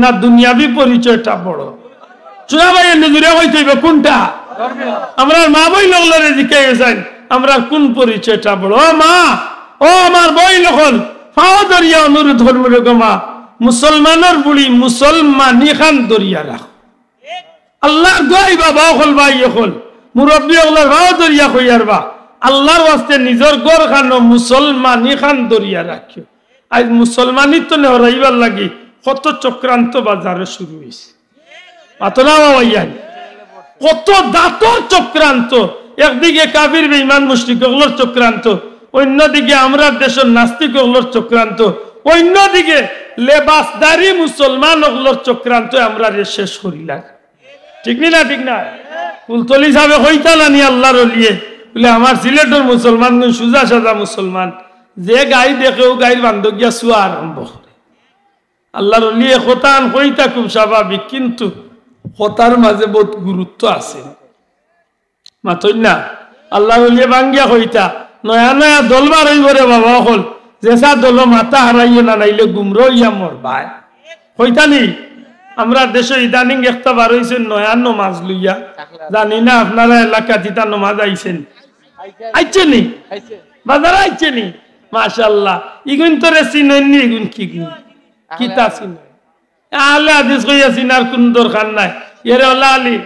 না দুনিয়াবি পরিচয়টা বড়? শুনা ভাই, এনু জুরে কইতে অইবো কুনটা? আমরার মা বইন অকলরে জিকাইয়া চাইন, আমরার কুন পরিচয়টা বড়? ও মা, ও আমার বইন অকল, পাও ধরিয়া অনুরোধ করমু রে গো মা, মুসলমানর বুড়ি মুসলমানি খান ধরিয়া রাখো। আল্লার দোয়াই বাবা অকল, ভাই অকল, মুরব্বি অকলর পাও ধরিয়া কইয়ার বা, আল্লার ওয়াস্তে নিজর ঘর খানো মুসলমানি খান ধরিয়া রাখিও। আইজ মুসলমানির তনে হরাইবার লাগি কত চক্রান্ত বাজারো শুরু অইছে। মাতো না বা ভাইয়াইন, কত জাতর চক্রান্ত। একদিকে কাফির বেঈমান মুশরিক অকলর চক্রান্ত, অইন্যদিকে আমরার দেশর নাস্তিক অকলর চক্রান্ত, অইন্যদিকে লেবাসদারি মুসলমান অকলর চক্রান্ত আমরারে শেষ করিলার। ঠিক নি না? ঠিক না? ফুলতলি সাবে কইতা না নি আল্লাহর অলিয়ে, বুলে, "আমার সিলেটর মুসলমান গুন সুজা সাজা মুসলমান, যে গাই দেখে ও গাইর বান্দো গিয়া চুয়া আরম্ভ করে।" আল্লাহর অলিয়ে কথা আন কইতা খুব স্বাভাবিক, কিন্তু কথার মাঝে বহুত গুরুত্ব আছে। মাতইন না? আল্লাহর অলিয়ে ভাঙ্গিয়া কইতা, "নয়া নয়া দল বার অইবো রে বাবা অকল, যেসা দলো মাথা হারাইও না, নাইলে গুমরা অইয়া মরবায়।" কইতা নি? আমরার দেশো ইদানিং একটা বার অইছে নয়া নমাজ লইয়া। জানি না আপনারা এলাকাত ইতা নমাজ আইছে নি? আইছে নি? বাজারো আইছে নি? মাশাআল্লাহ। ইগুইন তোরে চিনইন নি, ইগুইন কি গুইন? কিতা চিনইন? আহলে হাদিস কইয়া চিনার কুন দরকার নাই। এরে ওলা আলী।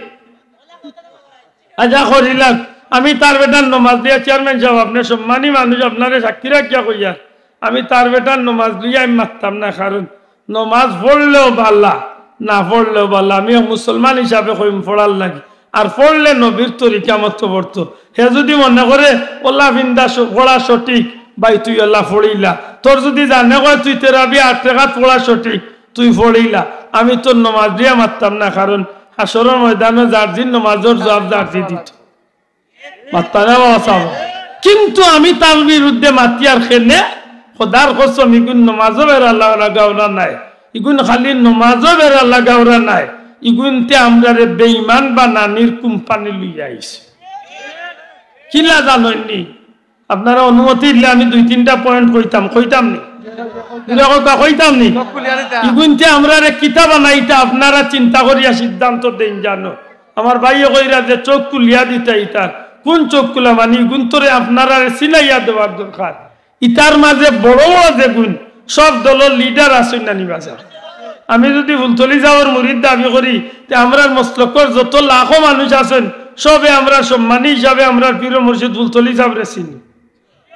আচ্ছা, করিলাম। আমি তার বেটার নমাজ দিয়া, চেয়ারম্যান সাব, আপনে সম্মানী মানুষ, আপনারে সাক্ষী রাখিয়া কইয়ার, আমি তার বেটার নমাজ লইয়া আমি মাততাম না, কারণ নমাজ পড়লেও বালা, না পড়লেও বালা। আমি এক মুসলমান হিসাবে কইম পড়ার লাগি। আর পড়লে নবীর তরিকা মতো পড়তো। হে যুদি মনে করে ওলা ফিন্দা স-, পড়া সঠিক, ভাই তুই ওলা পড়িলা। তোর যুদি জানে কয় তুই তেরাবি আট রেকাত পড়া সঠিক, তুই পড়িলা, আমি তোর নমাজ দিয়া মাততাম না, কারণ হাশরর ময়দানো যার যিন নমাজর জবাব যার যিন দিতো। মাততা না বাবা সাব। কিন্তু আমি তার বিরুদ্ধে মাতিয়ার কেনে, খোদার কসম, ইগুইন নমাজও বেড়া লা-, লাগাওরা নায়, ইগুইন খালি নমাজও বেড়া লাগাওরা নায়, ইগুইনতে আমরারে বেইমান বানানির কোম্পানি লইয়া আইছে। কিলা জানইন নি? আপনারা অনুমতি দিলে আমি দুই তিনটা point কইতাম, কইতাম নি? জুরে কউক্কা, কইতাম নি? চোখ খুলিয়া দিতা। ইগুইনতে আমরারে কিতা বানাইতা, আপনারা চিন্তা করিয়া সিদ্ধান্ত দেইন জানো। আমার ভাইয়ে কইরা যে চোখ খুলিয়া দিতা ইতার, কুন চোখ খুলা? মানে ইগুইনতরে আপনারারে চিনাইয়া দেওয়ার দরকার। ইতার মাঝে বড় বড় যেগুইন, সব দলর leader আছইন না নি বাজার। আমি যুদি ফুলতলি সাবর মুরিদ দাবি করি, তে আমরার মসলকর যত লাখো মানুষ আছইন, সবে আমরার সম্মানী হিসাবে আমরার পীর মুর্শিদ ফুলতলি সাবরে চিনি।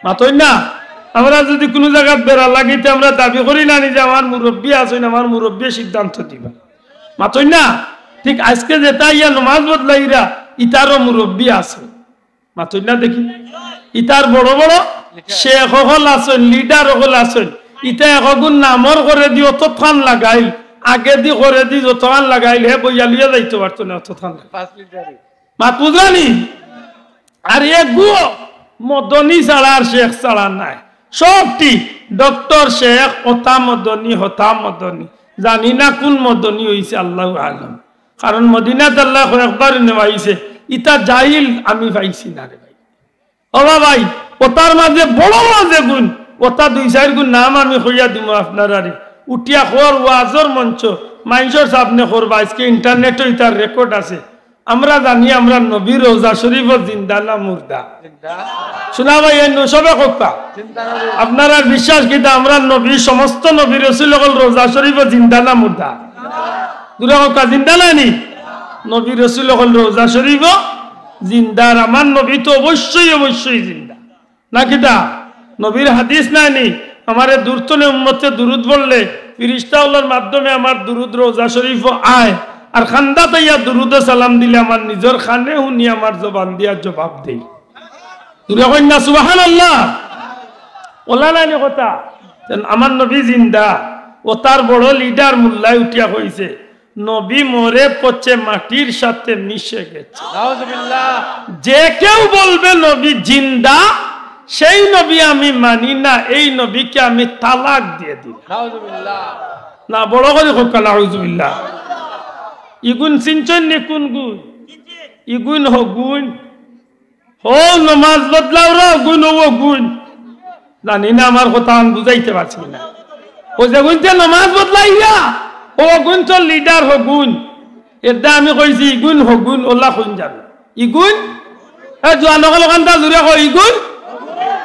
মাতইন না? আমরা যুদি কুনু জাগাত বেড়া লাগি, তে আমরা দাবি করি না নি যে আমার মুরব্বি আছইন, আমার মুরব্বিয়ে সিদ্ধান্ত দিবা। মাতইন না? ঠিক আইজকে যেতা আইয়া নমাজ বদলাইরা, ইতারও মুরব্বি আছে। মাতইন না দেখি। ইতার বড় বড় শেখ অকল আছইন, leader অকল আছইন। ইতা একগুইন নামর করেদি অতখান লাগাইল, আগেদি করেদি যতখান লাগাইল, হে বইয়া লইয়া যাইতো পারতো না অতখান লাগাইল। পাঁচ লিটারে। মাত বুঝরা নি? আর এগু মদনী ছাড়া আর শেখ ছাড়া নাই। সবটি ডক্টর শেখ, অতা মদনী, হতা মদনী। জানি না কুন মদনী অইছে, আল্লাহু আলম। কারণ মদিনাত আল্লায় কয়েকবার নেওয়াইছে, ইতা জাইল আমি পাইছি না রে ভাই। ও বা ভাই, অতার মাঝে বড় বড় যেগুইন, অতা দুই চাইরগুইন নাম আমি কইয়া দিমু আপনারারে। উঠিয়া কর ওয়াজর মঞ্চ, মাইনষর সামনে করবা, আইজকে internet-ও ইতার record আছে। আমরা জানি আমরার নবীর রওজা শরীফ জিন্দা না মুর্দা? জিন্দা। শুনা ভাই, এই নু-, সবে কউক্কা। জিন্দা নবী। আপনারার বিশ্বাস কিতা? আমরার নবী, সমস্ত নবী রসুল অকল রওজা শরীফ জিন্দা না মুর্দা? জুরে কউক্কা, জিন্দা নায় নি? নবী রসুল অকল রওজা শরীফ জিন্দা, আর আমার নবী তো অবশ্যই, অবশ্যই জিন্দা। না কিতা? নবীর হাদিস নায় নি? আমারে দূর তনে উম্মতে দুরুদ পড়লে, ফিরিস্তা অকলর মাধ্যমে আমার দুরুদ রওজা শরীফো আয়, আর কান্দাত আইয়া দুরুদ ও সালাম দিলে আমার নিজর কানে হুনি আমার জবান দিয়া জবাব দেই। জুরে কইন না সুবহানাল্লাহ। অলা নায় নি কথা? যেন আমার নবী জিন্দা, অতার বড় leader মোল্লায় উঠিয়া কইছে, নবী মরে পচে মাটির সাথে মিশে গেছে। নাউজুবিল্লাহ। যে কেউ বলবে নবী জিন্দা, সেই নবী আমি মানি না, এই নবীকে আমি তালাক দিয়ে দিই। নাউজুবিল্লাহ। না, বড় করি কউক্কা, নাউজুবিল্লাহ। ইগুইন চিনছইন নি কুনগুইন? ইগুইন হগুইন। হউ নমাজ বদলাওরা অগুইন, অউ অগুইন। জানি না আমার কথা আমি বুঝাইতে পারছি না। অউ যেগুইনতে নমাজ বদলাইরা, অউ অগুইন তো leader হগুইন। এরদায় আমি কইছি ইগুইন হগুইন, অলা কইন যাবে। ইগুইন? এ জুয়ান অকল কান্দা জুরে কও, ইগুইন?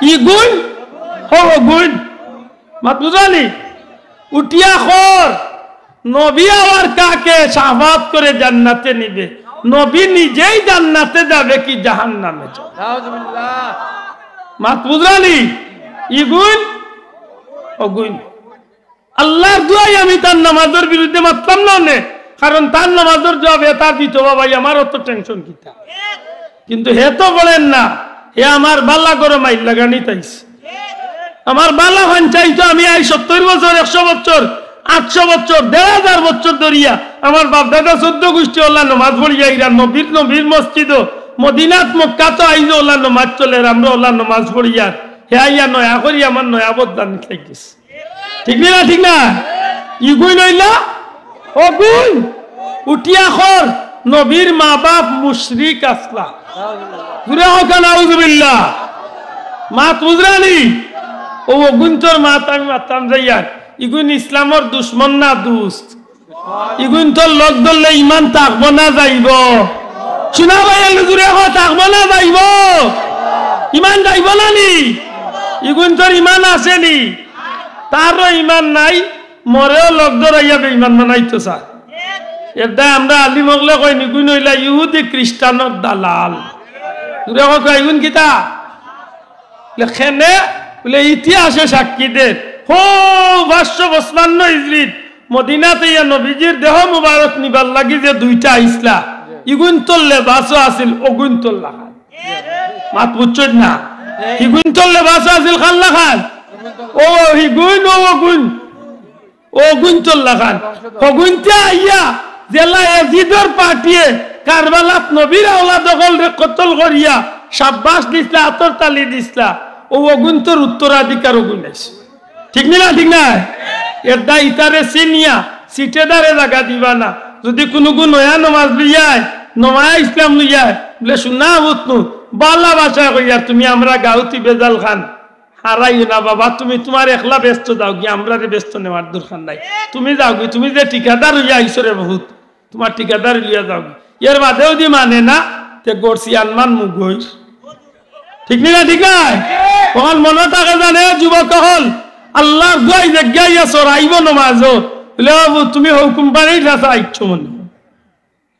ইগুইন? হউ অগুইন। মাত বুঝরা নি? উঠিয়া কর। নবী আবার কাকে শাফাআত করে জান্নাতে নিবে? নবী নিজেই জান্নাতে যাবে কি জাহান্নামে যাবে? নাউজুবিল্লাহ। মাত বুঝরা নি? ইগুইন, অগুইন। আল্লাহর দোয়াই আমি তার নামাজর বিরুদ্ধে মাতলাম না অনে, কারণ তার নামাজর জবাব হে তার দিতো, বাবা, আমার অত tension কিতা? কিন্তু হে তো বলেন না, হে আমার বালা ঘরো মাইর লাগানিত আইছে। আমার বালা ফাঞ্চাইতো আমি আই সত্তইর বছর, একশো বছর, আটশো বছর, দেড় হাজার বছর ধরিয়া আমার বাপ দাদা চোদ্দ গোষ্ঠী ওলা নমাজ পড়িয়া ইরা নবীর, নবীর মসজিদও, মদিনাত মক্কাত আইজ ওলা নমাজ চলের, আমরা ওলা নমাজ পড়িয়ার। হে আইয়া নয়া করি আমার নয়া বদলা নিতে গেছে। ঠিক না, ঠিক না? ইগুইন অইলা অগুইন। উঠিয়া কর, নবীর মা বাপ মুশরিক আছলা। জুরে কউক্কা নাউজুবিল্লাহ। মাত বুঝরানি? অউ অগুইনতর মাত আমি মাততাম যাইয়ার। ইগুইন ইসলামর দুশমন না দুস্ত? ইগুইনতর লগ ধরলে ইমান থাকবো না যাইবো? শুনা ভাই, এলে জুরে কও, থাকবো না যাইবো? ইমান যাইবো না নি? ইগুইনতর ইমান আছে নি? তারও ইমান নাই, মরেও লগ ধরাইয়া বেইমান বানাইতো চায়। এরদায় আমরা আলিম অকলে কইন, ইগুইন অইলা ইহুদি খ্রিস্টানর দালাল। জুরে কউক্কা, ইগুইন কিতা? বুলে, কেনে? বুলে, ইতিহাসে সাক্ষী দের। হো, পাঁচশো পঁচপান্ন ইজরিত মদিনাত ইয়া নবীজির দেহ মুবারক নিবার লাগি যে দুইটা আইছলা, ইগুইনতর লেবাসও আছিল অগুইনতর লাখান। মাত বুঝছইন না? ইগুইনতর লেবাসও আছিল কার লাখান? অউ ইগুইন, অউ অগুইন। অগুইনতর লাখান। হগুইনতে আইয়া যেলা এজিদর পার্টিয়ে কারবালাত নবীর আওলাদ অকলরে কতল করিয়া সাব্বাস দিছলা, আতর তালি দিছলা, অউ অগুইনতর উত্তরাধিকার অগুইন আইছে। ঠিক নি না? ঠিক না? এরদায় ইতারে চিনিয়া সিটেদারে জাগা দিবা না। যুদি কুনুগু নয়া নমাজ লইয়া আয়, নয়া ইসলাম লইয়া আয়, বুলে, "শুনা হুতনু, বালা ভাষায় কইয়ার তুমি আমরা গাউতি বেজাল খান। হারাইও না বাবা, তুমি তুমার একলা ব্যস্ত যাওগি, আমরারে ব্যস্ত নেওয়ার দরকার নাই। তুমি যাওগি, তুমি যে ঠিকাদার অইয়া আইছো রে বহুত, তুমার ঠিকাদার লইয়া যাওগি।" এর বাদেও যুদি মানে না, তে গড়ছি আনমান মুগইর। ঠিক নি না? ঠিক নায়? অখন মনো থাকে জানে যুবক অকল, আল্লার দোয়াই যে গিয়া চড়াইবো নমাজও, বুলে, "বাবু, তুমি হউ কোম্পানির কাছে আইছো মনে অয়।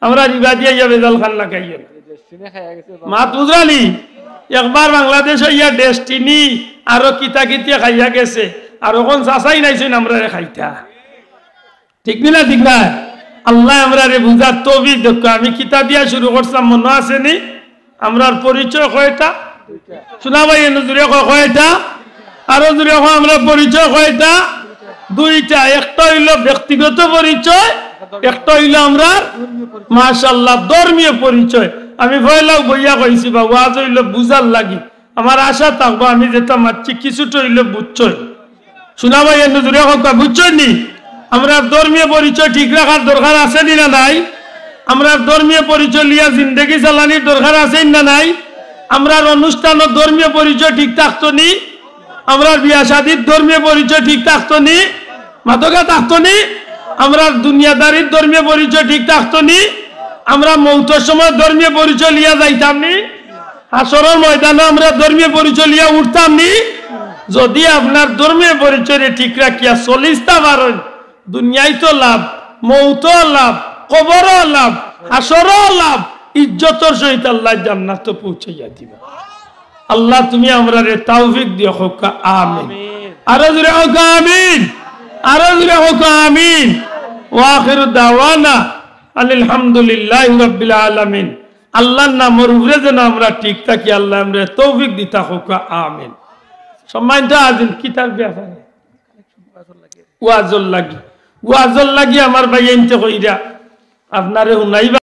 আমরা রিবা দিয়া ইয়া বেজাল খান লাগাইও না।" মাত বুঝরানি? একবার বাংলাদেশ ইয়া ডেস্টিনি আরো কিতা কিতিয়া খাইয়া গেছে, আর অখন চাচাই নাইছইন আমরারে খাইতা। ঠিক নি না? ঠিক না? আল্লায় আমরারে বুঝার তৌফিক দেউক্কা। আমি কিতা দিয়া শুরু করছিলাম, মনো আছে নি? আমরার পরিচয় কয়টা? শুনা ভাই, এনে জুরে কও, কয়টা? আরো জুরে কও, আমরার পরিচয় কয়টা? দুইটা। একটা অইলো ব্যক্তিগত পরিচয়, একটা অইলো আমরার, মাশাআল্লাহ, ধর্মীয় পরিচয়। আমি পয়লাউ বইয়া কইছি বা ওয়াজ অইলো বুঝার লাগি। আমার আশা থাকবো আমি যেটা মাতছি কিছুটা অইলো বুঝছইন। শুনা ভাই, এনে জুরে কউক্কা, বুঝছইন নি? আমরার ধর্মীয় পরিচয় ঠিক রাখার দরকার আছে নি না নাই? আমরার ধর্মীয় পরিচয় লইয়া জিন্দেগি চালানির দরকার আছে নি না নাই? আমরার অনুষ্ঠানর ধর্মীয় পরিচয় ঠিক থাকতো নি? আমরার বিয়া শাদির ধর্মীয় পরিচয় ঠিক থাকতো নি? মাতোক্কা, থাকতো নি? আমরার দুনিয়াদারির ধর্মীয় পরিচয় ঠিক থাকতো নি? আমরা মউতর সময় ধর্মীয় পরিচয় লইয়া যাইতাম নি? হাশরর ময়দানো আমরা ধর্মীয় পরিচয় লইয়া উঠতাম নি? যুদি আপনার ধর্মীয় পরিচয়রে ঠিক রাখিয়া চলিতা পারইন, দুনিয়াইতো লাভ, মউতো লাভ, কবরও লাভ, হাশরও লাভ, ইজ্জতর সহিত আল্লায় জান্নাতো পৌঁছাইয়া দিবা। আল্লাহ, তুমি আমরারে তৌফিক দিও, কউক্কা আমিন। আরো জুরে কউক্কা আমিন, আরো জুরে কউক্কা আমিন। ওয়া আখিরু দাওয়ানা আনিল হামদুলিল্লাহি রাব্বিল আলামিন। আল্লার নামর উপরে যেন আমরা ঠিক থাকি, আল্লায় আমরারে তৌফিক দিতা, কউক্কা আমিন। সম্মানিত হাজিরিন, কিতার ব্যাপারে? ওয়াজর লাগি, ওয়াজর লাগি আমার ভাইয়াইন্তে কইরা আপনারে হুনাইবা।